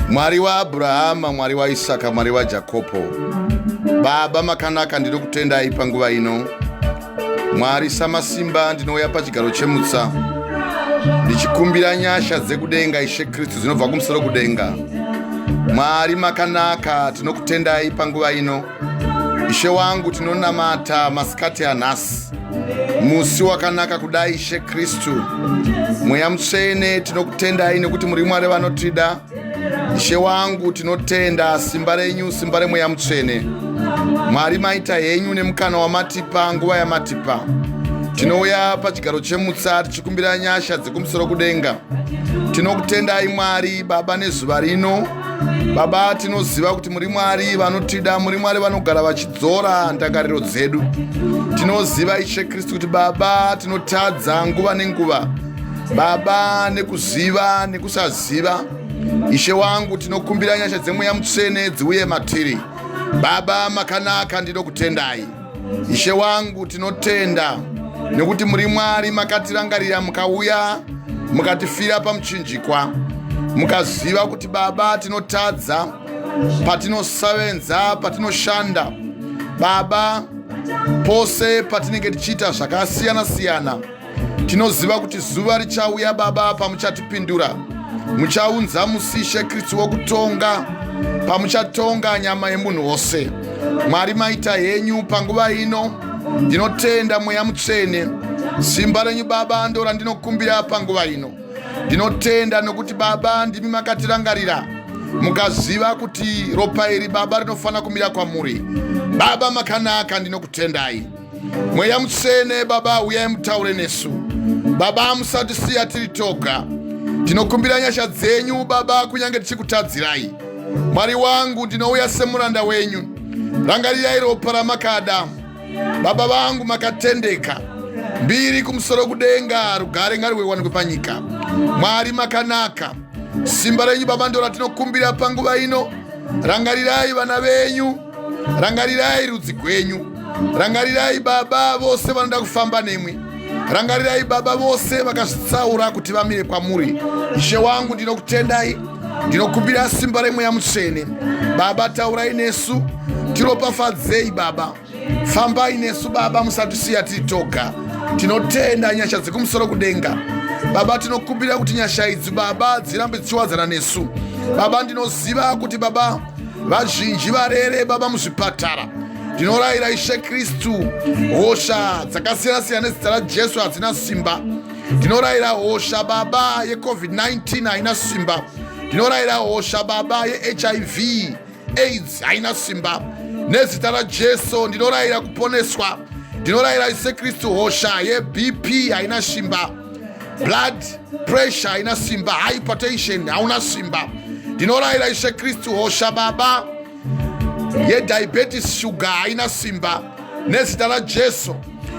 Mwari waAbhurahama, Mwari waIsaka, Mwari waJakopo, Baba makanaka, ndinokutendai panguva ino. Mwari samasimba, ndinouya pachigaro chemutsa ndichikumbira nyasha dzekudenga, Ishe Kristu, dzinobva kumusoro kudenga. Mwari makanaka, tinokutendai panguva ino. Ishe wangu, tinonamata masikati anhasi, musi wakanaka kudai, Ishe Kristu. Mweya Mutsvene, tinokutendai nekuti muri Mwari vanotida. Ishe wangu, tinotenda simba renyu, simba reMweya Mutsvene. Mwari, maita henyu nemukana wamatipa, nguva yamatipa. Tinouya pachigaro chemutsa tichikumbira nyasha dzekumusoro kudenga. Tinokutendai Mwari Baba nezuva rino. Baba, tinoziva kuti muri Mwari vanotida, muri Mwari vanogara vachidzora ndangariro dzedu. Tinoziva Ishe Kristu kuti Baba tinotadza nguva nenguva, Baba, nekuziva nekusaziva. Ishe wangu, tinokumbira nyasha dzeMweya Mutsvene dziuye matiri. Baba makanaka, ndinokutendai. Ishe wangu, tinotenda nekuti muri Mwari makatirangarira, mukauya mukatifira pamuchinjikwa, mukaziva kuti Baba tinotadza patinosavenza, patinoshanda, Baba, pose patinenge tichiita zvakasiyana siyana. Tinoziva kuti zuva richauya Baba pamuchatipindura, muchaunza musi Ishe Kristu wokutonga, pamuchatonga nyama yemunhu wose. Mwari, maita henyu panguva ino. Ndinotenda Mweya Mutsvene, simba renyu Baba ndo randinokumbira panguva ino. Ndinotenda nokuti Baba ndimi makatirangarira, mukaziva kuti ropa iri Baba rinofanira kumira kwamuri. Baba makanaka, ndinokutendai. Mweya Mutsvene Baba, uyai mutaure nesu. Baba, musatisiya tiri toga. Tinokumbira nyasha dzenyu Baba, kunyange tichikutadzirai. Mwari wangu, ndinouya semuranda wenyu. Rangarirai ropa ramakada. Baba vangu makatendeka. Mbiri kumusoro kudenga, rugare ngaruwanikwe panyika. Mwari makanaka. Simba renyu Baba ndo ratinokumbira panguva ino. Rangarirai vana venyu, rangarirai rudzi gwenyu, rangarirai Baba vose vanoda kufamba nemwi, rangarirai Baba vose vakazvitsaura kuti vamire kwamuri. Ishe wangu, ndinokutendai, ndinokumbira simba reMweya Mutsvene. Baba, taurai nesu, tiropafadzei Baba, fambai nesu Baba, musatisiya tiri toga. Tinotenda nyasha dzekumusoro kudenga Baba, tinokumbira kuti nyasha idzi Baba dzirambe dzichiwadzana nesu. Baba, ndinoziva kuti Baba vazhinji varere Baba muzvipatara. Ndinorayira Ishe Kristu, hosha dzakasiyana-siyana nezita raJesu hadzina simba. Ndinorayira hosha Baba yeCovid-19 haina simba. Ndinorayira hosha Baba yeHIV AIDS haina simba nezita raJesu. Ndinorayira kuponeswa. Ndinorayira Ishe Kristu, hosha yeBP haina simba, blood pressure haina simba, hypertension hauna simba. Ndinorayira Ishe Kristu, hosha Baba yediabetes, sugar haina simba nezita raJesu.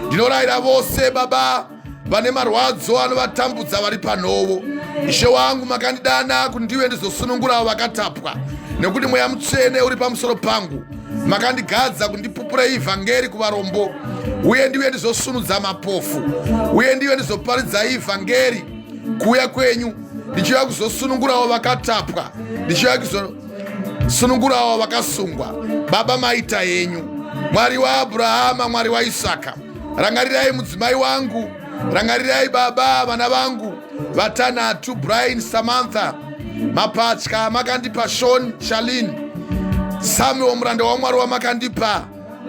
Ndinorayira vose Baba vane marwadzo anovatambudza vari panhovo. Ishe wangu, makandidana kuti ndive ndizosunungura vakatapwa, nekuti Mweya Mutsvene uri pamusoro pangu. Makandigadza kuti ndipupure ivhangeri kuvarombo, uye ndive ndizosunudza mapofu, uye ndive ndizoparidza ivhangeri kuuya kwenyu, ndichiuya kuzosunungurawo vakatapwa, ndichiuya kuzosunungurawo vakasungwa. Baba, maita yenyu. Mwari waAbhurahama, Mwari waIsaka, rangarirai mudzimai wangu, rangarirai Baba vana vangu vatanhatu, Brian, Samantha, mapatya makandipa, Shon, Shalin, Samuel, muranda waMwari wamakandipa,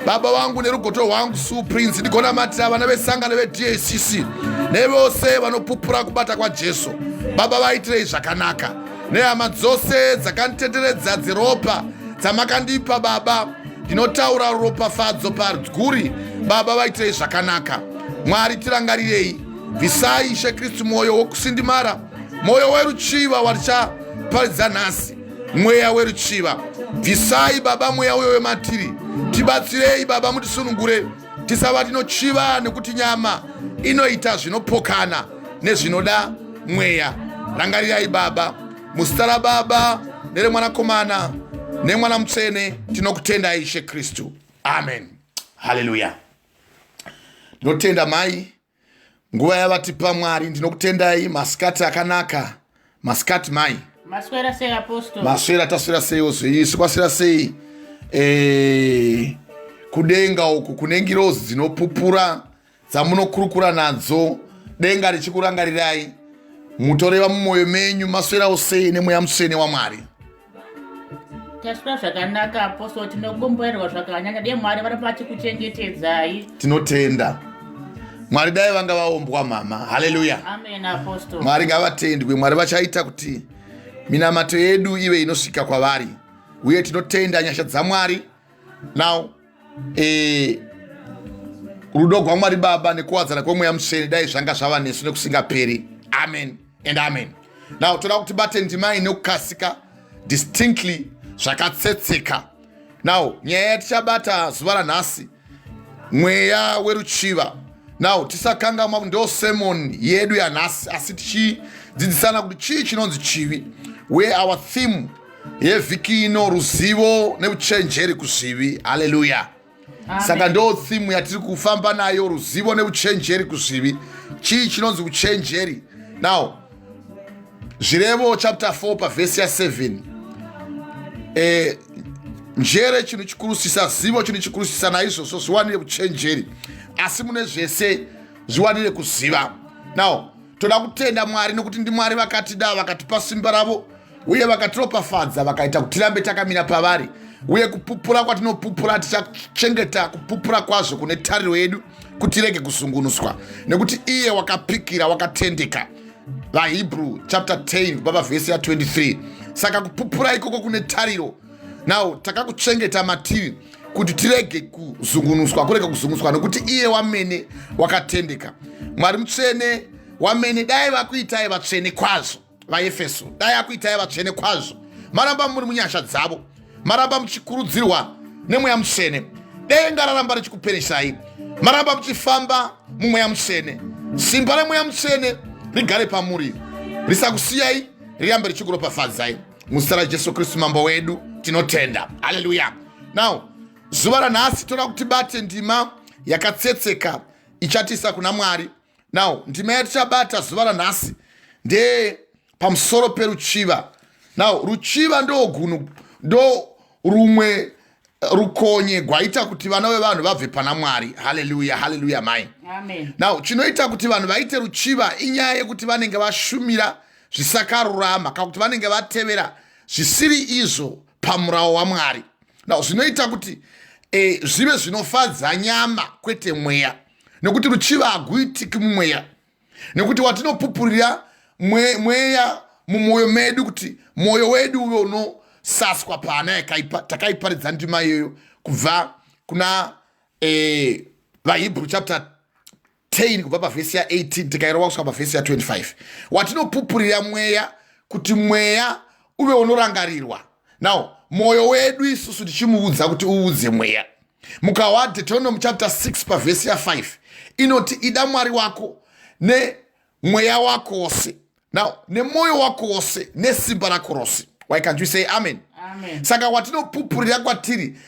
baba vangu nerugoto rwangu Su Prince. Ndigonamatira vana vesangano veDACC nevose vanopupura kubata kwaJesu. Baba, vaitirei zvakanaka, nehama dzose dzakanditenderedza dzeropa dzamakandipa. Baba, ndinotaura ropafadzo padzguri. Baba, vaitirei zvakanaka. Mwari, tirangarirei. Bvisai Ishe Kristu mwoyo wokusindimara, mwoyo weruchiva watichaparidza nhasi, mweya weruchiva. Bvisai Baba mweya uyo wematiri. Tibatsirei Baba, mutisunungure, tisava tinochiva, nekuti nyama inoita zvinopokana nezvinoda mweya. Rangarirai Baba, muzita raBaba neremwanakomana nemwana Mutsvene tinokutendai Ishe Kristu, amen. Haleluya. Ndinotenda mai nguva yavatipa Mwari. Ndinokutendai, masikati akanaka, masikati mai. Maswera sei, Apostle? Maswera, taswera seiwo zveisu, kwaswera sei kudenga uku kune ngirozi dzinopupura dzamunokurukura nadzo, denga richikurangarirai, mutoreva mumwoyo menyu? Maswerawo sei nemweya mutsvene waMwari? Taswera zvakanaka, Apostle. Tinokomborerwa zvakanyanya. Dai Mwari varamba vachikuchengetedzai. Tinotenda Mwari. Dai vanga vaombwa mama. Haleluya. Amen, Apostle. Mwari ngavatendwe. Mwari vachaita kuti minamato yedu ive inosvika kwavari, uye tinotenda nyasha dzaMwari. Now rudo rwaMwari Baba nekuwadzana kwemweya mutsvene dai zvanga zvava nesu nekusingaperi. Amen and amen. Now toda kuti bate ndima inokasika, distinctly, zvakatsetseka. Now nyaya yatichabata zuva ranhasi, mweya weruchiva. Now tisakangamwa, ndo sermon yedu yanhasi, asi tichidzidzisana kuti chii chinonzi chivi. Where our theme yevhiki ino, ruzivo neuchenjeri kuzvivi. Haleluya. Saka ndo theme yatiri kufamba nayo, ruzivo neuchenjeri kuzvivi. Chii chinonzi uchenjeri? Now Zvirevo chapter 4 pavhesi ya7, njere chinhu chikurusisa, zivo chinhu chikurusisa, naizvozvo zviwanire uchenjeri, asi mune zvese zviwanire kuziva. Now toda kutenda Mwari nokuti ndiMwari vakatida, vakatipa simba ravo, uye vakatiropafadza, vakaita kuti tirambe takamira pavari. Uye kupupura kwatinopupura, tichachengeta kupupura kwazvo kune tariro yedu kuti irege kuzungunuswa, nekuti iye wakapikira wakatendeka. VaHebrew chapter 10 kubva pavhesi ya23. Saka kupupura ikoko kune tariro. Now takakuchengeta matiri kuti tirege kuzungunuswa, kurega kuzungunuswa, nokuti iye wamene wakatendeka. Mwari mutsvene wamene dai vakuitai vatsvene kwazvo. VaEfeso, dai akuitai vatsvene kwazvo, maramba muri munyasha dzavo, maramba muchikurudzirwa nemweya mutsvene. Denga raramba richikuperesai, maramba muchifamba mumweya mutsvene. Simba remweya mutsvene rigare pamuri, risakusiyai, rirambe richikuropafadzai. Muzita raJesu Kristu Mambo wedu tinotenda. Haleluya. Now zuva ranhasi toda kuti tibate ndima yakatsetseka ichatisa kuna Mwari. Now ndima yatichabata zuva ranhasi ndeye pamusoro peruchiva. Now ruchiva ndo gunu, ndo rumwe rukonye gwaita kuti vana vevanhu vabve pana Mwari. Haleluya, haleluya mai. Amen. Now chinoita kuti vanhu vaite ruchiva inyaya yekuti vanenge vashumira zvisakarurama, kana kuti vanenge vatevera zvisiri izvo pamurawo waMwari. Now zvinoita kuti zvive zvinofadza nyama, kwete mweya, nekuti ruchiva haguitiki mumweya, nekuti watinopupurira mweya mumwoyo medu kuti mwoyo wedu uve unosaswa paana yakaipa. Takaiparidza ndima iyoyo kubva kuna vaHebrew chapter 10 kubva pavhesi ya18, tikairova kusvika pavhesi ya25. Watinopupurira mweya kuti mweya uve unorangarirwa. Now mwoyo wedu isusu tichimuudza kuti uudze mweya. Mukawa Deuteronomy chapter 6 pavhesi ya5 inoti, "Ida Mwari wako nemweya wako wose," now nemwoyo wako wose, nesimba rako rose. Why can't you say amen? Amen. Saka watinopupurira kwatiri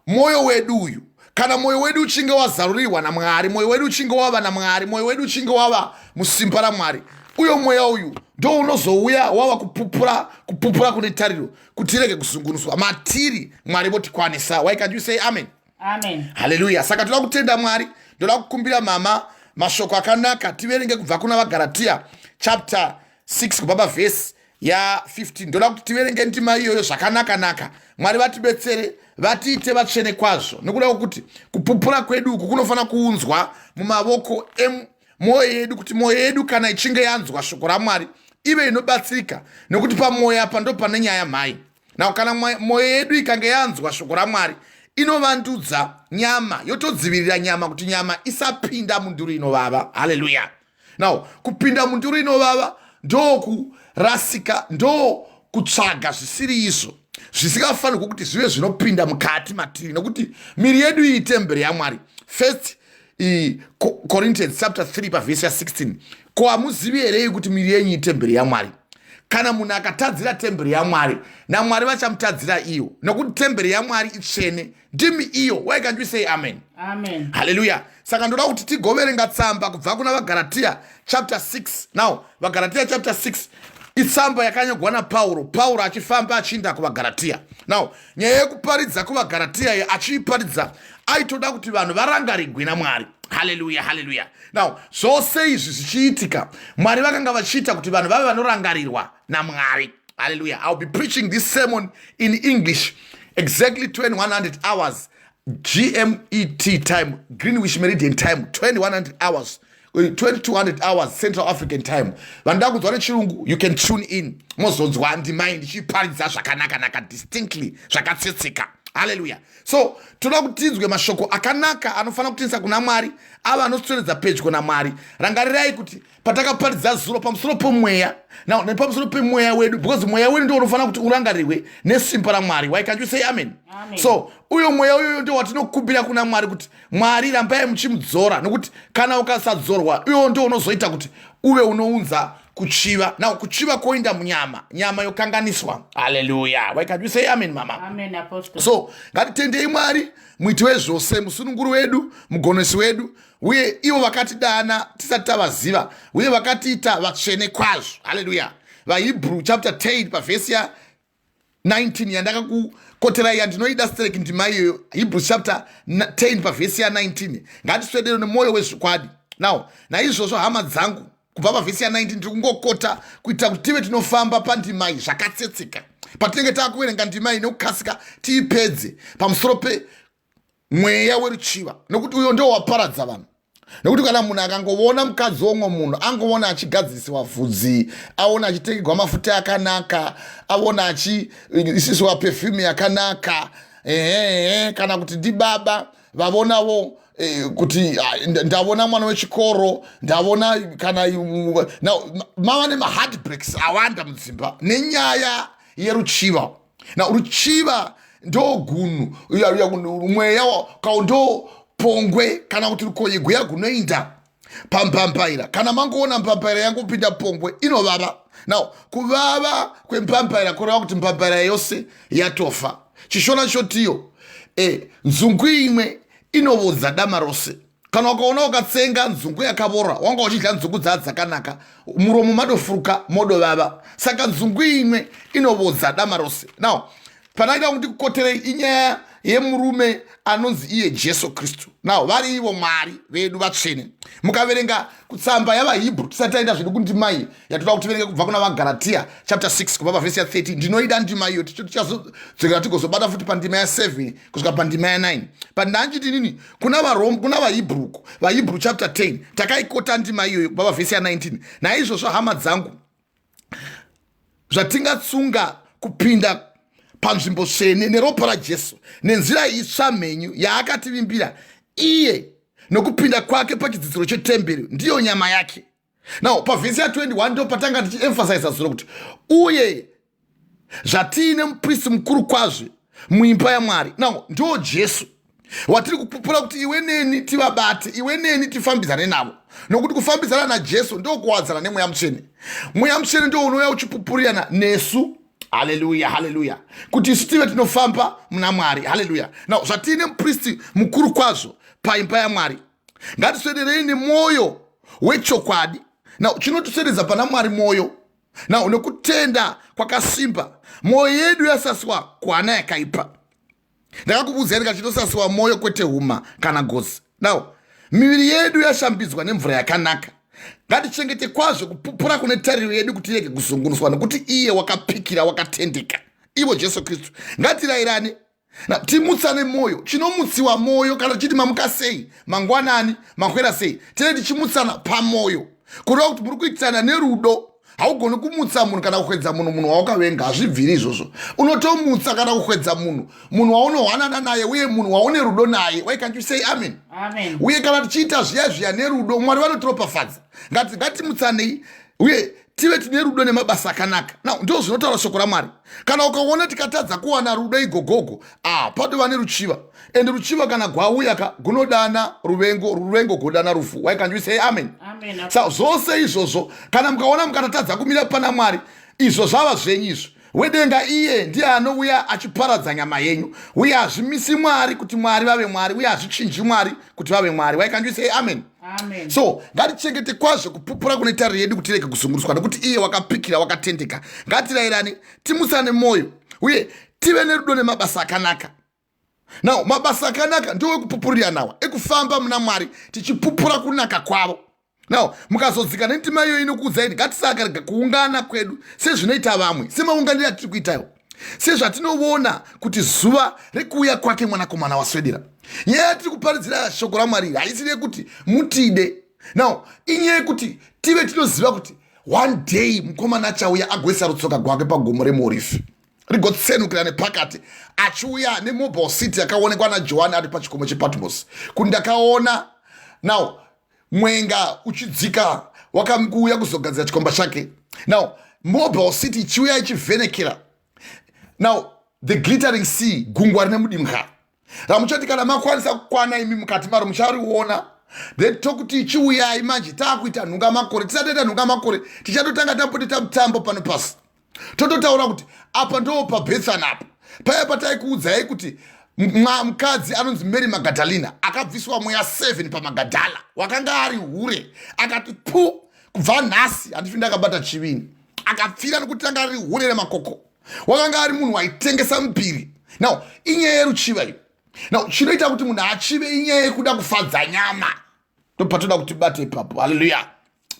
mwoyo wedu uyu, kana mwoyo wedu uchinge wazarurirwa naMwari, mwoyo wedu uchinge wava naMwari, mwoyo wedu uchinge wava musimba raMwari, uyo mweya uyu ndo unozouya wava kupupura, kupupura kune tariro kuti irege kuzungunuswa matiri. Mwari votikwanisa. Why can't you say amen? Amen. Haleluya. Saka toda kutenda Mwari. Ndoda kukumbira mama mashoko akanaka, tiverenge kubva kuna vaGaratiya chapter 6 kubva pavhesi ya15. Ndoda kuti tiverenge ndima iyoyo zvakanaka-naka. Mwari vatibetsere, vatiite vatsvene kwazvo, nekuda kwokuti kupupura kwedu uku kunofanira kuunzwa mumavoko emwoyo yedu, kuti mwoyo yedu kana ichinge yanzwa shoko raMwari ive inobatsirika, nekuti pamwoyo apa ndo pane nyaya mhai. Now kana mwoyo yedu ikange yanzwa shoko raMwari, inovandudza nyama, yotodzivirira nyama kuti nyama isapinda munduru inovava. Haleluya. Now kupinda munduru inovava ndokurasika, ndo kutsvaga zvisiri izvo, zvisingafanirwi kuti zvive zvinopinda mukati matiri, nekuti miri yedu iyi temberi yaMwari. First Corinthians chapter 3 pavhesi ya16, "Ko hamuzivi herei kuti miri yenyu itemberi yaMwari?" Kana munhu akatadzira temberi yaMwari, naMwari vachamutadzira iyo, nokuti temberi yaMwari itsvene, ndimi iyo. Why can't we say amen? Amen. Haleluya. Saka ndoda kuti tigoverenga tsamba kubva kuna vaGaratiya chapter 6. Now vaGaratiya chapter 6 itsamba yakanyogwa naPauro, Pauro achifamba achiinda kuvaGaratiya. Now nyaya yekuparidza kuvaGaratiya iyi, achiiparidza aitoda kuti vanhu varangarigwe naMwari. Haleluya, haleluya. Now zvose izvi zvichiitika, Mwari vakanga vachiita kuti vanhu vave vanorangarirwa naMwari. Haleluya. I'll be preaching this sermon in English exactly 2100 hours GMET time, Greenwich Meridian time, 2100 hours, 2200 hours Central African time. Vanoda kunzwa nechirungu, you can tune in, mozonzwa ndimai ndichiparidza zvakanaka-naka, distinctly, zvakatsetseka. Haleluya. So toda kuti tinzwe mashoko akanaka anofanira kutiisa kuna Mwari, ava anoswededza pedyo naMwari. Rangarirai kuti patakaparidza zuro pamusoro pomweya, now nepamusoro pemweya wedu, because mweya wedu ndio unofanira kuti urangarirwe nesimba raMwari. Why can't you say amen? Amen. So uyo mweya uyoyo ndio watinokumbira kuna Mwari kuti Mwari rambai muchimudzora, nokuti kana ukasadzorwa, iwo ndio unozoita kuti uve unounza kuchiva. Now kuchiva kwoinda munyama, nyama yokanganiswa. Haleluya. Why can't you say amen, mama? Amen, Apostle. So ngatitendei Mwari, muiti wezvose, musununguri wedu, mugonesi wedu, uye ivo vakatidana tisati tavaziva, uye vakatiita vatsvene kwazvo. Haleluya. VaHebrew chapter 10 pavhesi ya 19 yandakakukoterai, yandinoida stereki, ndima iyoyo, Hebrews chapter 10 pavhesi ya19. Ngatiswedere nemwoyo wezvokwadi. Now naizvozvo, hama dzangu, kubva pavhesi ya19 ndiri kungokota kuitira kuti tive tinofamba pandima iyi zvakatsetseka patinenge taakuverenga ndima iyi nekukasika, tiipedze pamusoro pemweya weruchiva, nokuti uyo ndo waparadza vanhu. Nekuti kana munhu akangoona mukadzi womwe munhu, angoona achigadzirisiwa vhudzi, aona achitengerwa mafuta akanaka, aona achiisiswa perfume yakanaka, ehehe, kana kuti ndibaba vavonawo kuti ah, ndavona mwana wechikoro, ndavona kana now mava nemaheartbreaks awanda mudzimba nenyaya yeruchiva. Na ruchiva ndo gunhu, mweya kao ndo pongwe kana kuti rukonye gweya gunoinda pambambaira. Kana mangoona mbambaira yangopinda pongwe, inovava. Now kuvava kwembambaira kureva kuti mbambaira yose yatofa. Chishona chotiyo nzungu imwe inovodza dama rose. Kana ukaona ukatsenga nzungu yakavora, wanga uchidya nzungu dzaa dzakanaka, muromo madofuruka, modovava. Saka nzungu imwe inovodza dama rose. Now panaida kuti kukoterei inyaya yemurume anonzi iye Jesu Kristu. Now vari ivo Mwari vedu vatsvene. Mukaverenga kutsamba yavaHibru, tisati taenda zvedu kundimai yatoda kuti tiverenge kubva kuna vaGaratiya chapter 6 kubva pavhesi ya13, ndinoida ndima iyo, tichazodzokera tigozobata futi pandima ya7 kusvika pandima ya9. Pandanchiti nini kuna vaRom, kuna vaHibru, vaHibru chapter 10, takaikota ndima iyoyo kubva pavhesi ya19. Naizvozvo, hama dzangu, zvatingatsunga kupinda panzvimbo tsvene neropa raJesu, nenzira itsva mhenyu yaakativimbira iye nokupinda kwake pachidzidziro chetemberi, ndiyo nyama yake. Now pavhesi ya21 ndo patanga tichiemphasiza zuro kuti uye zvatiine mupristi mukuru kwazvo muimba yaMwari. Now ndo Jesu watiri kupupura kuti iwe neni tivabate, iwe neni tifambidzane navo, nokuti kufambidzana naJesu ndokuwadzana nemweya mutsvene. Mweya mutsvene ndo unouya uchipupurirana nesu. Haleluya, haleluya, kuti isu tive tinofamba muna Mwari. Haleluya. Now zvatiine mupristi mukuru kwazvo paimba yaMwari, ngatiswederei nemwoyo wechokwadi. Now chinotiswededza pana Mwari mwoyo. Now nekutenda kwakasimba, mwoyo yedu yasaswa kuhana yakaipa. Ndakakubudzai ndikati chinosasiwa mwoyo, kwete huma kana gozi. Now miviri yedu yashambidzwa nemvura yakanaka. Ngatichengete kwazvo kupupura kune tariro yedu, kuti irege kuzungunuswa, nekuti iye wakapikira wakatendeka, ivo Jesu Kristu. Ngatirayirane, timutsane mwoyo. Chinomutsiwa mwoyo, kana tichiti mamuka sei mangwanani, makwera sei, tinee tichimutsana pamwoyo, kureva kuti muri kuitirana nerudo. Haugoni kumutsa munhu kana kukwedza munhu, munhu waukavenga, hazvibviri izvozvo. Unotomutsa kana kukwedza munhu, munhu waunohwanana naye, uye munhu waune rudo naye. Why can't you say amen? Amen. Uye kana tichiita zviya zviya nerudo, Mwari vanotiropafadza. Ngatimutsanei uye tive tine rudo nemabasa akanaka. Now ndo zvinotaura shoko raMwari. Kana ukaona tikatadza kuwana rudo igogogo, ah, patova neruchiva. And ruchiva kana gwauya ka, gunodana ruvengo, ruvengo godana rufu. Why can't you say amen? Amen. Sa zvose izvozvo, kana mukaona mukatatadza kumira pana Mwari. Izvo zvava zvenyu izvo. Wedenga iye ndiye anouya achiparadza nyama yenyu. Uye hazvimisi Mwari kuti Mwari vave Mwari, uye hazvichinji Mwari kuti vave Mwari. Why can't you say amen? Amen. So ngatichengete kwazvo kupupura kune tariro yedu kuti tirege kuzungurutswa, nekuti iye wakapikira wakatendeka. Ngatirayirane, timutsane mwoyo, uye tive nerudo nemabasa akanaka. Now mabasa akanaka ndiwo ekupupuriranawa, ekufamba muna Mwari tichipupura kunaka kwavo. Now mukazodzika nendima iyoyo inokuudzai ngatisakarega kuungana kwedu sezvinoita vamwe, semaunganiro atiri kuitayo, sezvatinoona kuti zuva rekuuya kwake mwanakomana waswedera. Nyaya yatiri kuparidzira shoko raMwari haisiri yekuti mutide. Now inyaya yekuti tive tinoziva kuti one day mukomana achauya agoisa rutsoka gwake pagomo remuorifi rigotsenukira nepakati, achiuya nemobile city yakaonekwa naJohani ari pachikomo chePatmos, kuti ndakaona now mwenga uchidzika wakakuuya kuzogadzira chikomba chake. Now mobile city ichiuya ichivhenekera, now the glittering sea, gungwa rine mudimbwa ramuchati kana makwanisa kukwana imi mukati maro muchariona. Then tokuti ichiuyai manje taakuita nhunga makore. Tisati taita nhunga makore, tichatotanga tamboti mutambo pano pasi, tototaura kuti apa ndo pabhetsani apa paya pataikuudzai kuti mukadzi anonzi Mary Magadalina akabviswa mweya 7 paMagadhala, wakanga ari hure, akati pu, kubva nhasi handifi ndakabata chivini. Akapfira nekuti anga ari hure remakoko, wakanga ari munhu waitengesa mupiri. Now inyaya yeruchiva iyo. Now chinoita kuti munhu achive inyaya yekuda kufadza nyama. Ndopatoda kuti bate ipapo. Haleluya,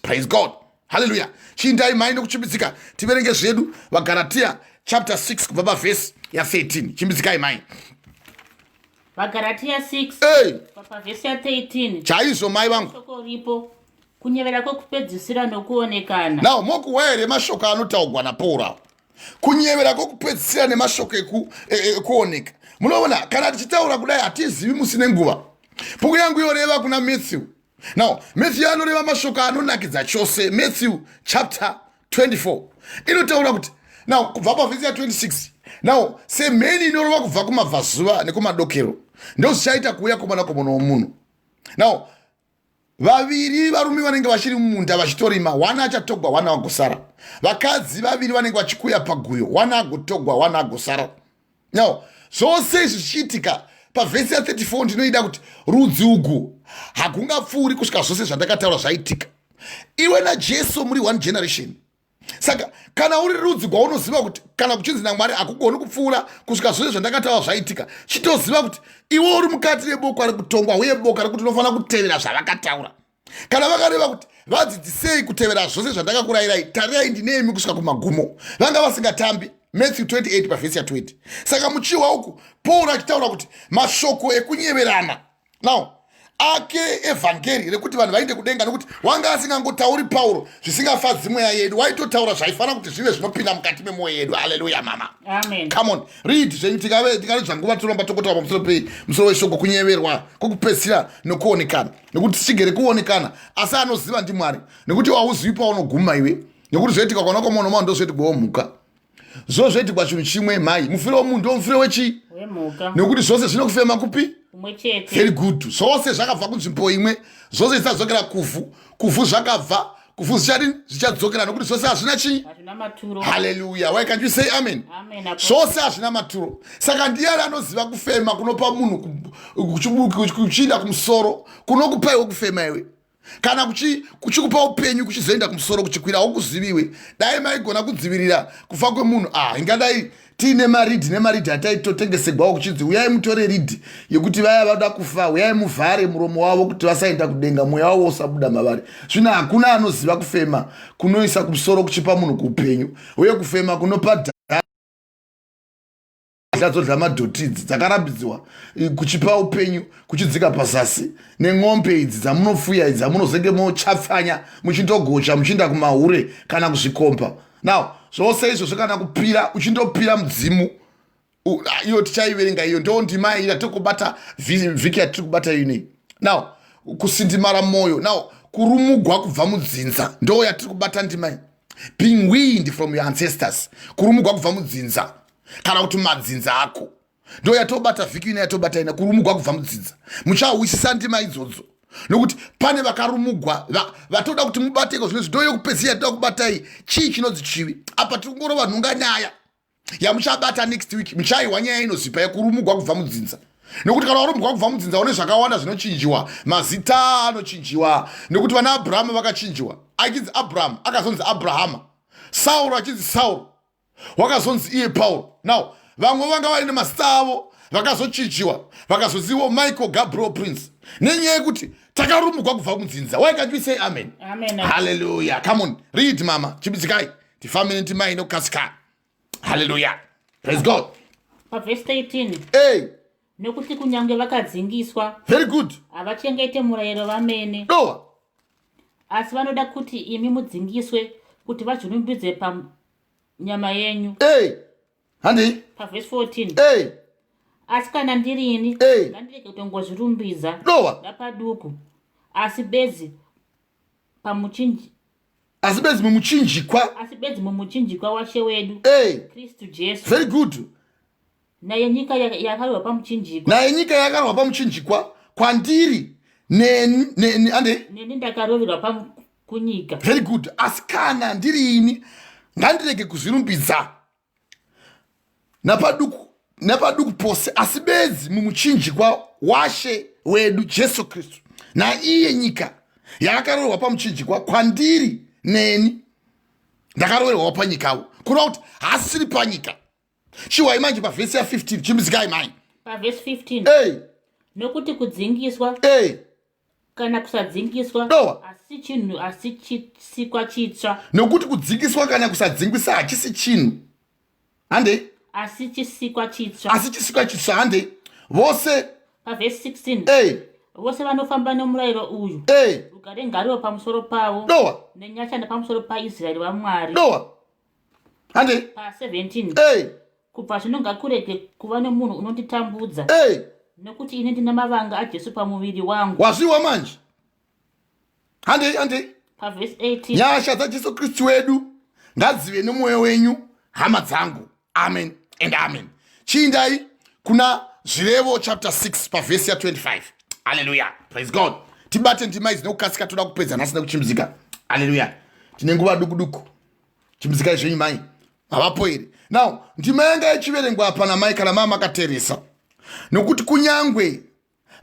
praise God, haleluya. Chiindai mai nekuchimbidzika tiverenge zvedu vaGaratia chapter 6 kubva pavhesi ya13. Chimbidzikai mai. VaGaratia 6 Hey, pavhesi ya13. Chaizvo mai vangu. Shoko ripo, kunyevera kwekupedzisira nokuonekana. Now mokuwa here mashoko anotaugwa naPauro apo, kunyevera kwokupedzisira nemashoko ekuoneka? Munoona, kana tichitaura kudai hatizivi musi nenguva. Bhuku yangu yoreva kuna Matthew. Now Matthew anoreva mashoko anonakidza chose. Matthew chapter 24 inotaura kuti, now kubva pavhesi ya26, now semheni inorova kubva kumabvazuva nekumadokero, ndozvichaita kuuya kwomwanakomana womunhu. Now vaviri varume vanenge vachiri mumunda vachitorima, one achatogwa, one agosara. Vakadzi vaviri vanenge vachikuya paguyo, one agotogwa, one agosara. Now zvose izvi zvichiitika, pavhesi ya34 ndinoida kuti rudzi ugu hakungapfuuri kusvika zvose zvandakataura zvaitika. Iwe naJesu muri one generation. Saka kana uri rudzi gwaunoziva kuti kana kuchinzi naMwari hakugoni kupfuura kusvika zvose zvandakataura zvaitika, chitoziva kuti iwe uri mukati meboka rekutongwa, uye boka rekuti unofanira kutevera zvavakataura. Kana vakareva kuti vadzidzisei kutevera zvose zvandakakurayirai, tarirai ndinemi kusvika kumagumo, vanga vasingatambi. Matthew 28 pavhesi ya20. Saka muchiwa uku Paul achitaura kuti mashoko ekunyeverana now ake evhangeri rekuti vanhu vainde kudenga, nekuti wanga asingangotauri Pauro zvisingafadzi mweya yedu, waitotaura zvaifanira kuti zvive zvinopinda mukati memwoyo yedu. Haleluya mama. Amen. Come on, read zvenyu. Tikaredzva nguva tinoramba tokotaura pamusoro pemusoro weshoko kunyeverwa kwokupedzisira nokuonekana, nekuti tichigere kuonekana, asi anoziva ndiMwari, nekuti hauzivi paunoguma iwe, nekuti zvoitika kwana kwamunhu mao ndozvoitikwawo mhuka, zvo zvoitikwa chinhu chimwe mai. Mufiro womunhu ndo mufiro wechii? Wemhuka. Nekuti zvose zvinokufema kupi? Kumwe chete. Very good. Zvose zvakabva kunzvimbo imwe, zvose zvichadzokera kuvhu. Kuvhu zvakabva, kuvhu zvichadini? Zvichadzokera, nekuti zvose hazvina chii? Hazvina maturo. Haleluya. Why can't you say amen? Amen, Apostle. Zvose hazvina maturo. Saka ndiani anoziva kufema kunopa munhu kuchiinda kumusoro, kunokupa iwe kufema iwe, kana kuchikupa upenyu kuchizoenda kumusoro kuchikwira? Haukuziviwe. Dai maigona kudzivirira kufa kwemunhu, ah, ingadai tiine maridhi nemaridhi ataitotengesegwawo, kuchinzi uyai mutore ridhi yekuti vaya vada kufa, uyai muvhare muromo wavo kuti vasaenda kudenga, mweya wavo usabuda mavari. Zvino hakuna anoziva kufema kunoisa kumusoro kuchipa munhu kuupenyu, uye kufema kunopa dzodya madhoti idzi dzakarambidziwa kuchipa upenyu kuchidzika pazasi, nen'ombe idzi dzamunofuya idzi dzamunozenge mochapfanya muchindogocha, muchiinda kumahure kana kuzvikomba. Now zvose izvozvo, kana kupira, uchindopira mudzimu. Iyo tichaiverenga iyo, ndo ndima yatiri kubata vhiki yatiri kubata inei. Now kusindimara mwoyo, now kurumugwa kubva mudzinza, ndo yatiri kubata ndima iyi, being weaned from your ancestors, kurumugwa kubva mudzinza kana kuti madzinza ako, ndo yatobata vhiki ino yatobata ina, kurumugwa kubva mudzinza. Muchahwisisa ndima idzodzo. Nokuti pane vakarumugwa vatoda kuti mubateko zvino zvido yokupedzisira toda kubatai chii chinonzi chivi. Apa tiri kungorova nhunga nyaya yamuchabata next week. Muchaiwa nyaya inozipa yekurumugwa kubva mudzinza. Nokuti kana warumugwa kubva mudzinza une zvakawanda zvinochinjiwa, mazita anochinjiwa, nekuti vana Abrahamu vakachinjiwa. Achinzi Abrahamu akazonzi Abrahama, Sauro achinzi Sauro wakazonzi iye Pauro. Now vamwe vanga vaine mazita avo vakazochinjiwa vakazozivo Michael Gabriel Prince, nenyaya yekuti takarumugwa kubva mudzinza. Why can't we say amen? Amen. Hallelujah. Come on, read mama, chibidzikai tifambe netimai nokukasika. Hallelujah, praise God. Pavhesi 13. Hey. Nokuti kunyange vakadzingiswa, Very good. havachengete murayiro vamene, Dowa. asi vanoda kuti imi mudzingiswe, kuti vazvirumbidze panyama yenyu. Hey. Handei. Pavhesi 14. Hey. Asi kana ndirini, Hey. ngandirege kutongozvirumbidza Dowa. napaduku, asi bedzi pamuchinji Asi bedzi mumuchinjikwa. Asi bedzi mumuchinjikwa waShe wedu Hey. Kristu Jesu. Very good. Naye nyika yakarwa pamuchinjikwa. Naye nyika yakarwa pamuchinjikwa kwandiri neni neni ande neni ndakaroverwa kunyika. Very good. Asi kana ndiri ini, ngandirege kuzvirumbidza napaduku napaduku pose, asi bedzi mumuchinjikwa waShe wedu Jesu Kristu, naiye nyika yaakaroverwa pamuchinjikwa kwandiri, neni ndakaroverwawo panyikawo. Kureva kuti hasisiri panyika. Chiwai manje pavhesi ya15, chimbizikai mai. Pavhesi 15. Hey. Nokuti kudzingiswa Hey. kana kusadzingiswa Dowa. asi chinhu, asi chisikwa chitsva. Nokuti kudzingiswa kana kusadzingisa hachisi chinhu, handei. Asi chisikwa chitsva. Asi chisikwa chitsva, handei vose. Pavhesi 16. Hey. Vose vanofamba nomurayiro uyu, Hey. rugare ngaruve pamusoro pavo Dowa. nenyasha nepamusoro paIsraeri vaMwari. Dowa, handei. Pa17. Hey. Kubva zvino ngakurege kuva nomunhu unonditambudza, Hey. nokuti ini ndina mavanga aJesu pamuviri wangu. Wazviwa manje, handei, handei. Pavhesi 18. Nyasha dzaJesu Kristu wedu ngadzive nemwoyo wenyu, hama dzangu. Amen and amen. Chiindai kuna Zvirevo chapter 6 pavhesi ya25. Halleluya, praise God. Tibate ndima idzi nekukasika, toda kupedza nhasi nekuchimzika. Halleluya, tine nguva duku duku. Chimzikai zvenyu mai, havapo here? Now ndima yanga ichiverengwa apa namai, kana maa makateresa, nokuti kunyangwe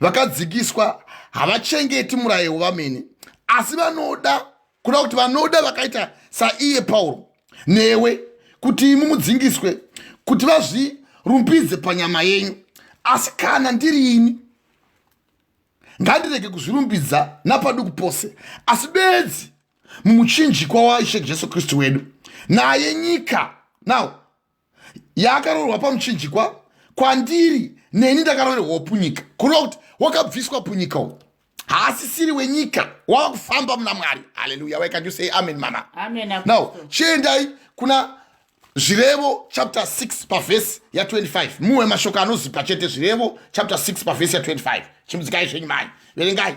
vakadzikiswa havachengeti murayiro vamene, asi vanoda kuda kuti vanoda vakaita saiye Pauro newe kuti imi mudzingiswe, kuti vazvirumbidze panyama yenyu. Asi kana ndiri ini, ngandirege kuzvirumbidza napaduku pose, asi bedzi mumuchinjikwa waIshe Jesu Kristu wedu, naye nyika now yaakaroverwa pamuchinjikwa kwandiri, neni ndakaroverwawo punyika. Kureva kuti wakabviswa punyika uyu, haasisiri wenyika, wava kufamba muna Mwari. Haleluya. Why can't you say amen, mama? Amen. Now chiendai kuna Zvirevo chapter 6 pavhesi ya25, muwe mashoko anozipa chete. Zvirevo chapter 6 pavhesi ya25. Chimudzikai zvenyu mai, verengai.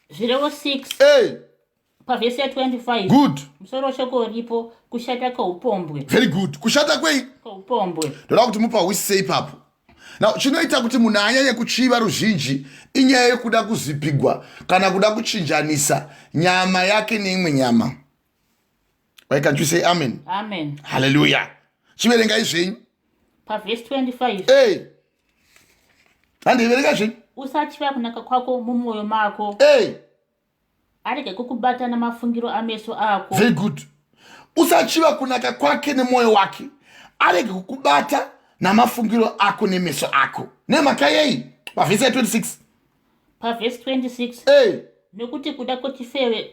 Zvirevo 6. Hey. Pavhesi ya25. Good. Musoro weshoko uripo, kushata kweupombwe. Very good. Kushata kwei? Kweupombwe. Ndoda kuti mupahwisise ipapo. Now chinoita kuti munhu anyanye kuchiva ruzhinji inyaya yekuda kuzipigwa kana kuda kuchinjanisa nyama yake neimwe nyama. Why can't you say amen? Amen. Haleluya. Chiverengai zvenyu. Pavhesi 25. Hey. Handiverenga zvenyu. Usachiva kunaka kwako mumwoyo mako. Hey. Arege kukubata namafungiro ameso ako. Very good. Usachiva kunaka kwake nemwoyo wake, arege kukubata namafungiro ako nemeso ako. Nemhaka yei? Pavhesi ya26. Pavhesi 26. Hey. Nokuti kuda kwechifeve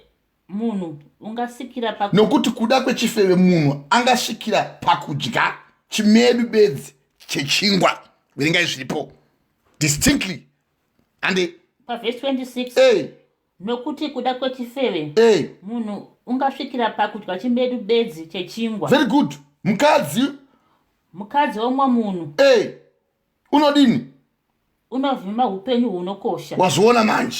munhu ungasvikira paku Nokuti kuda kwechifeve munhu angasvikira pakudya chimedu bedzi chechingwa. Verengai zviripo distinctly, hande. Pavhesi 26. Hey. Nokuti kuda kwechifeve Hey. munhu ungasvikira pakudya chimedu bedzi chechingwa. Very good. Mukadzi. Mukadzi womumwe munhu. Hey. Unodini? Unovhima upenyu hunokosha. Wazviona manje?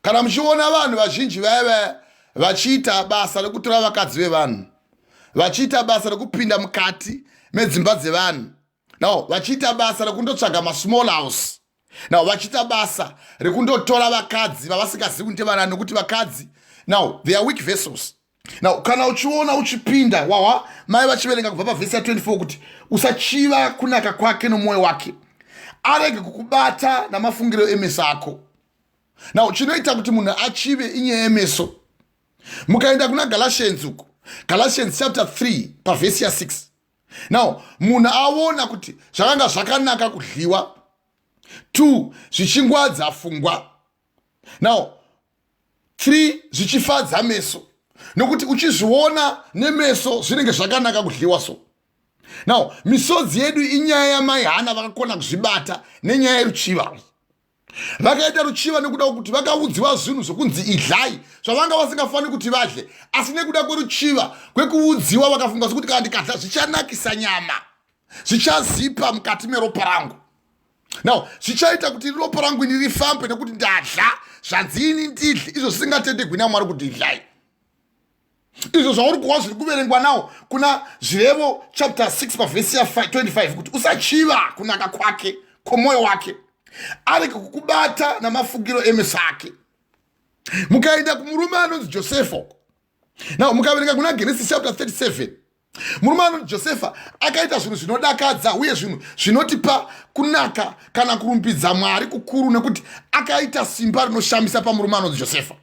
Kana muchiona vanhu vazhinji vaya vaya vachiita basa rekutora vakadzi vevanhu, vachiita basa rekupinda mukati medzimba dzevanhu, no, vachiita basa rekundotsvaga masmall house. Now vachiita basa rekundotora vakadzi vavasingazivi kuti ndevanani, nokuti vakadzi now they are weak vessels. Now kana uchiona uchipinda wahwa mai vachiverenga kubva pavhesi ya24 kuti usachiva kunaka kwake nomwoyo wake, arege kukubata namafungiro emeso ako. Now chinoita kuti munhu achive inyaya yemeso. Mukaenda kuna Galatians uko, Galatians chapter 3 pavhesi ya6, now munhu aona kuti zvakanga zvakanaka kudliwa, 2 zvichingwadza fungwa, now 3 zvichifadza meso, nokuti uchizviona nemeso zvinenge zvakanaka kudliwa. So now misodzi yedu inyaya yamai Hana vakakona kuzvibata nenyaya yeruchiva. Vakaita ruchiva nekuda kwekuti vakaudziwa zvinhu zvokunzi idlai zvavanga vasingafaniri kuti vadle, asi nekuda kweruchiva kwekuudziwa vakafunga sekuti kana ndikadla zvichanakisa nyama, zvichazipa mukati meropa rangu, now zvichaita kuti ropa rangu ini rifambe nekuti ndadla zvanzi ini ndidle, izvo zvisingatendegwi naMwari kuti idlai. Izvo zvauri kuwa zviri kuverengwa nawo kuna Zvirevo chapter 6 pavhesi ya25 kuti usachiva kunaka kwake kwomwoyo wake, arege kukubata namafungiro emeso ake. Mukaenda kumurume anonzi Josefo, now mukaverenga kuna Genesis chapter 37, murume anonzi Josefa akaita zvinhu zvinodakadza uye zvinhu zvinotipa kunaka kana kurumbidza Mwari kukuru, nekuti akaita simba rinoshamisa pamurume anonzi Josefa.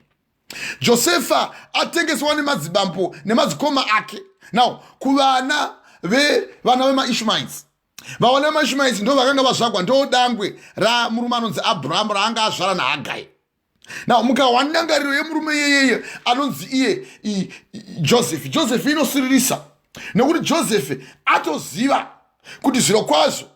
Josefa atengeswa nemadzibambo nemadzikoma ake now kuvana vevana vemaIshmaites. Vavana vemaIshmaites ndo vakanga vazvagwa, ndo dangwe ramurume anonzi Abrahamu raanga azvara naHagai. Now mukawa ndangariro yemurume iyeyeye anonzi iye Joseph, Joseph inosiririsa, nekuti Joseph atoziva kuti zviro kwazvo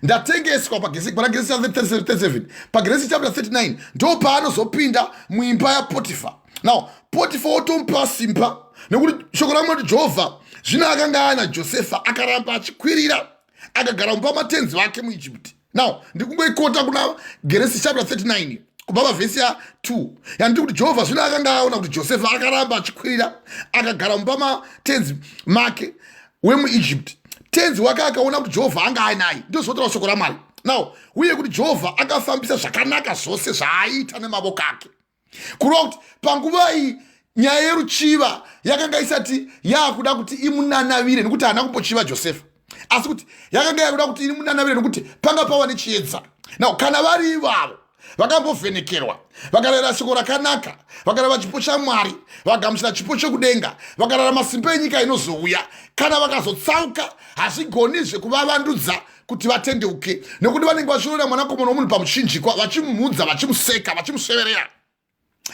ndatengeswa. Pana Genesis 37, paGenesis chapter 39 ndo paanozopinda muimba yaPotifa. Now Potifa wotomupa simba, nekuti shoko ramwari kuti Jehovha zvino akanga ana Josefa, akaramba achikwirira, akagara mumba matenzi vake muIjipti. Now ndikungoikota kuna Genesis chapter 39 kubva pavhesi ya2 yandiri kuti Jehovha zvino akanga aona kuti Josefa akaramba achikwirira, akagara mumba matenzi make wemuIjipti. Tenzi wake akaona kuti Jehovha anga ainaye. Ndozvotaura shoko raMwari now, uye kuti Jehovha akafambisa zvakanaka zvose zvaaiita nemavoko ake. Kureva kuti panguva iyi nyaya yeruchiva yakanga isati yaakuda kuti imunanavire, nekuti haana kumbochiva Josefa, asi kuti yakanga yakuda kuti imunanavire nekuti panga pava nechiedza. Now kana vari ivavo vakambovhenekerwa, vakarayira shoko rakanaka, vakarava chipo chaMwari, vagamuchira chipo chokudenga, vakararama simba enyika inozouya, kana vakazotsauka hazvigonizve kuvavandudza kuti vatendeuke, nekuti vanenge vachiona Mwanakomana womunhu pamuchinjikwa, vachimumudza, vachimuseka, vachimusveverera.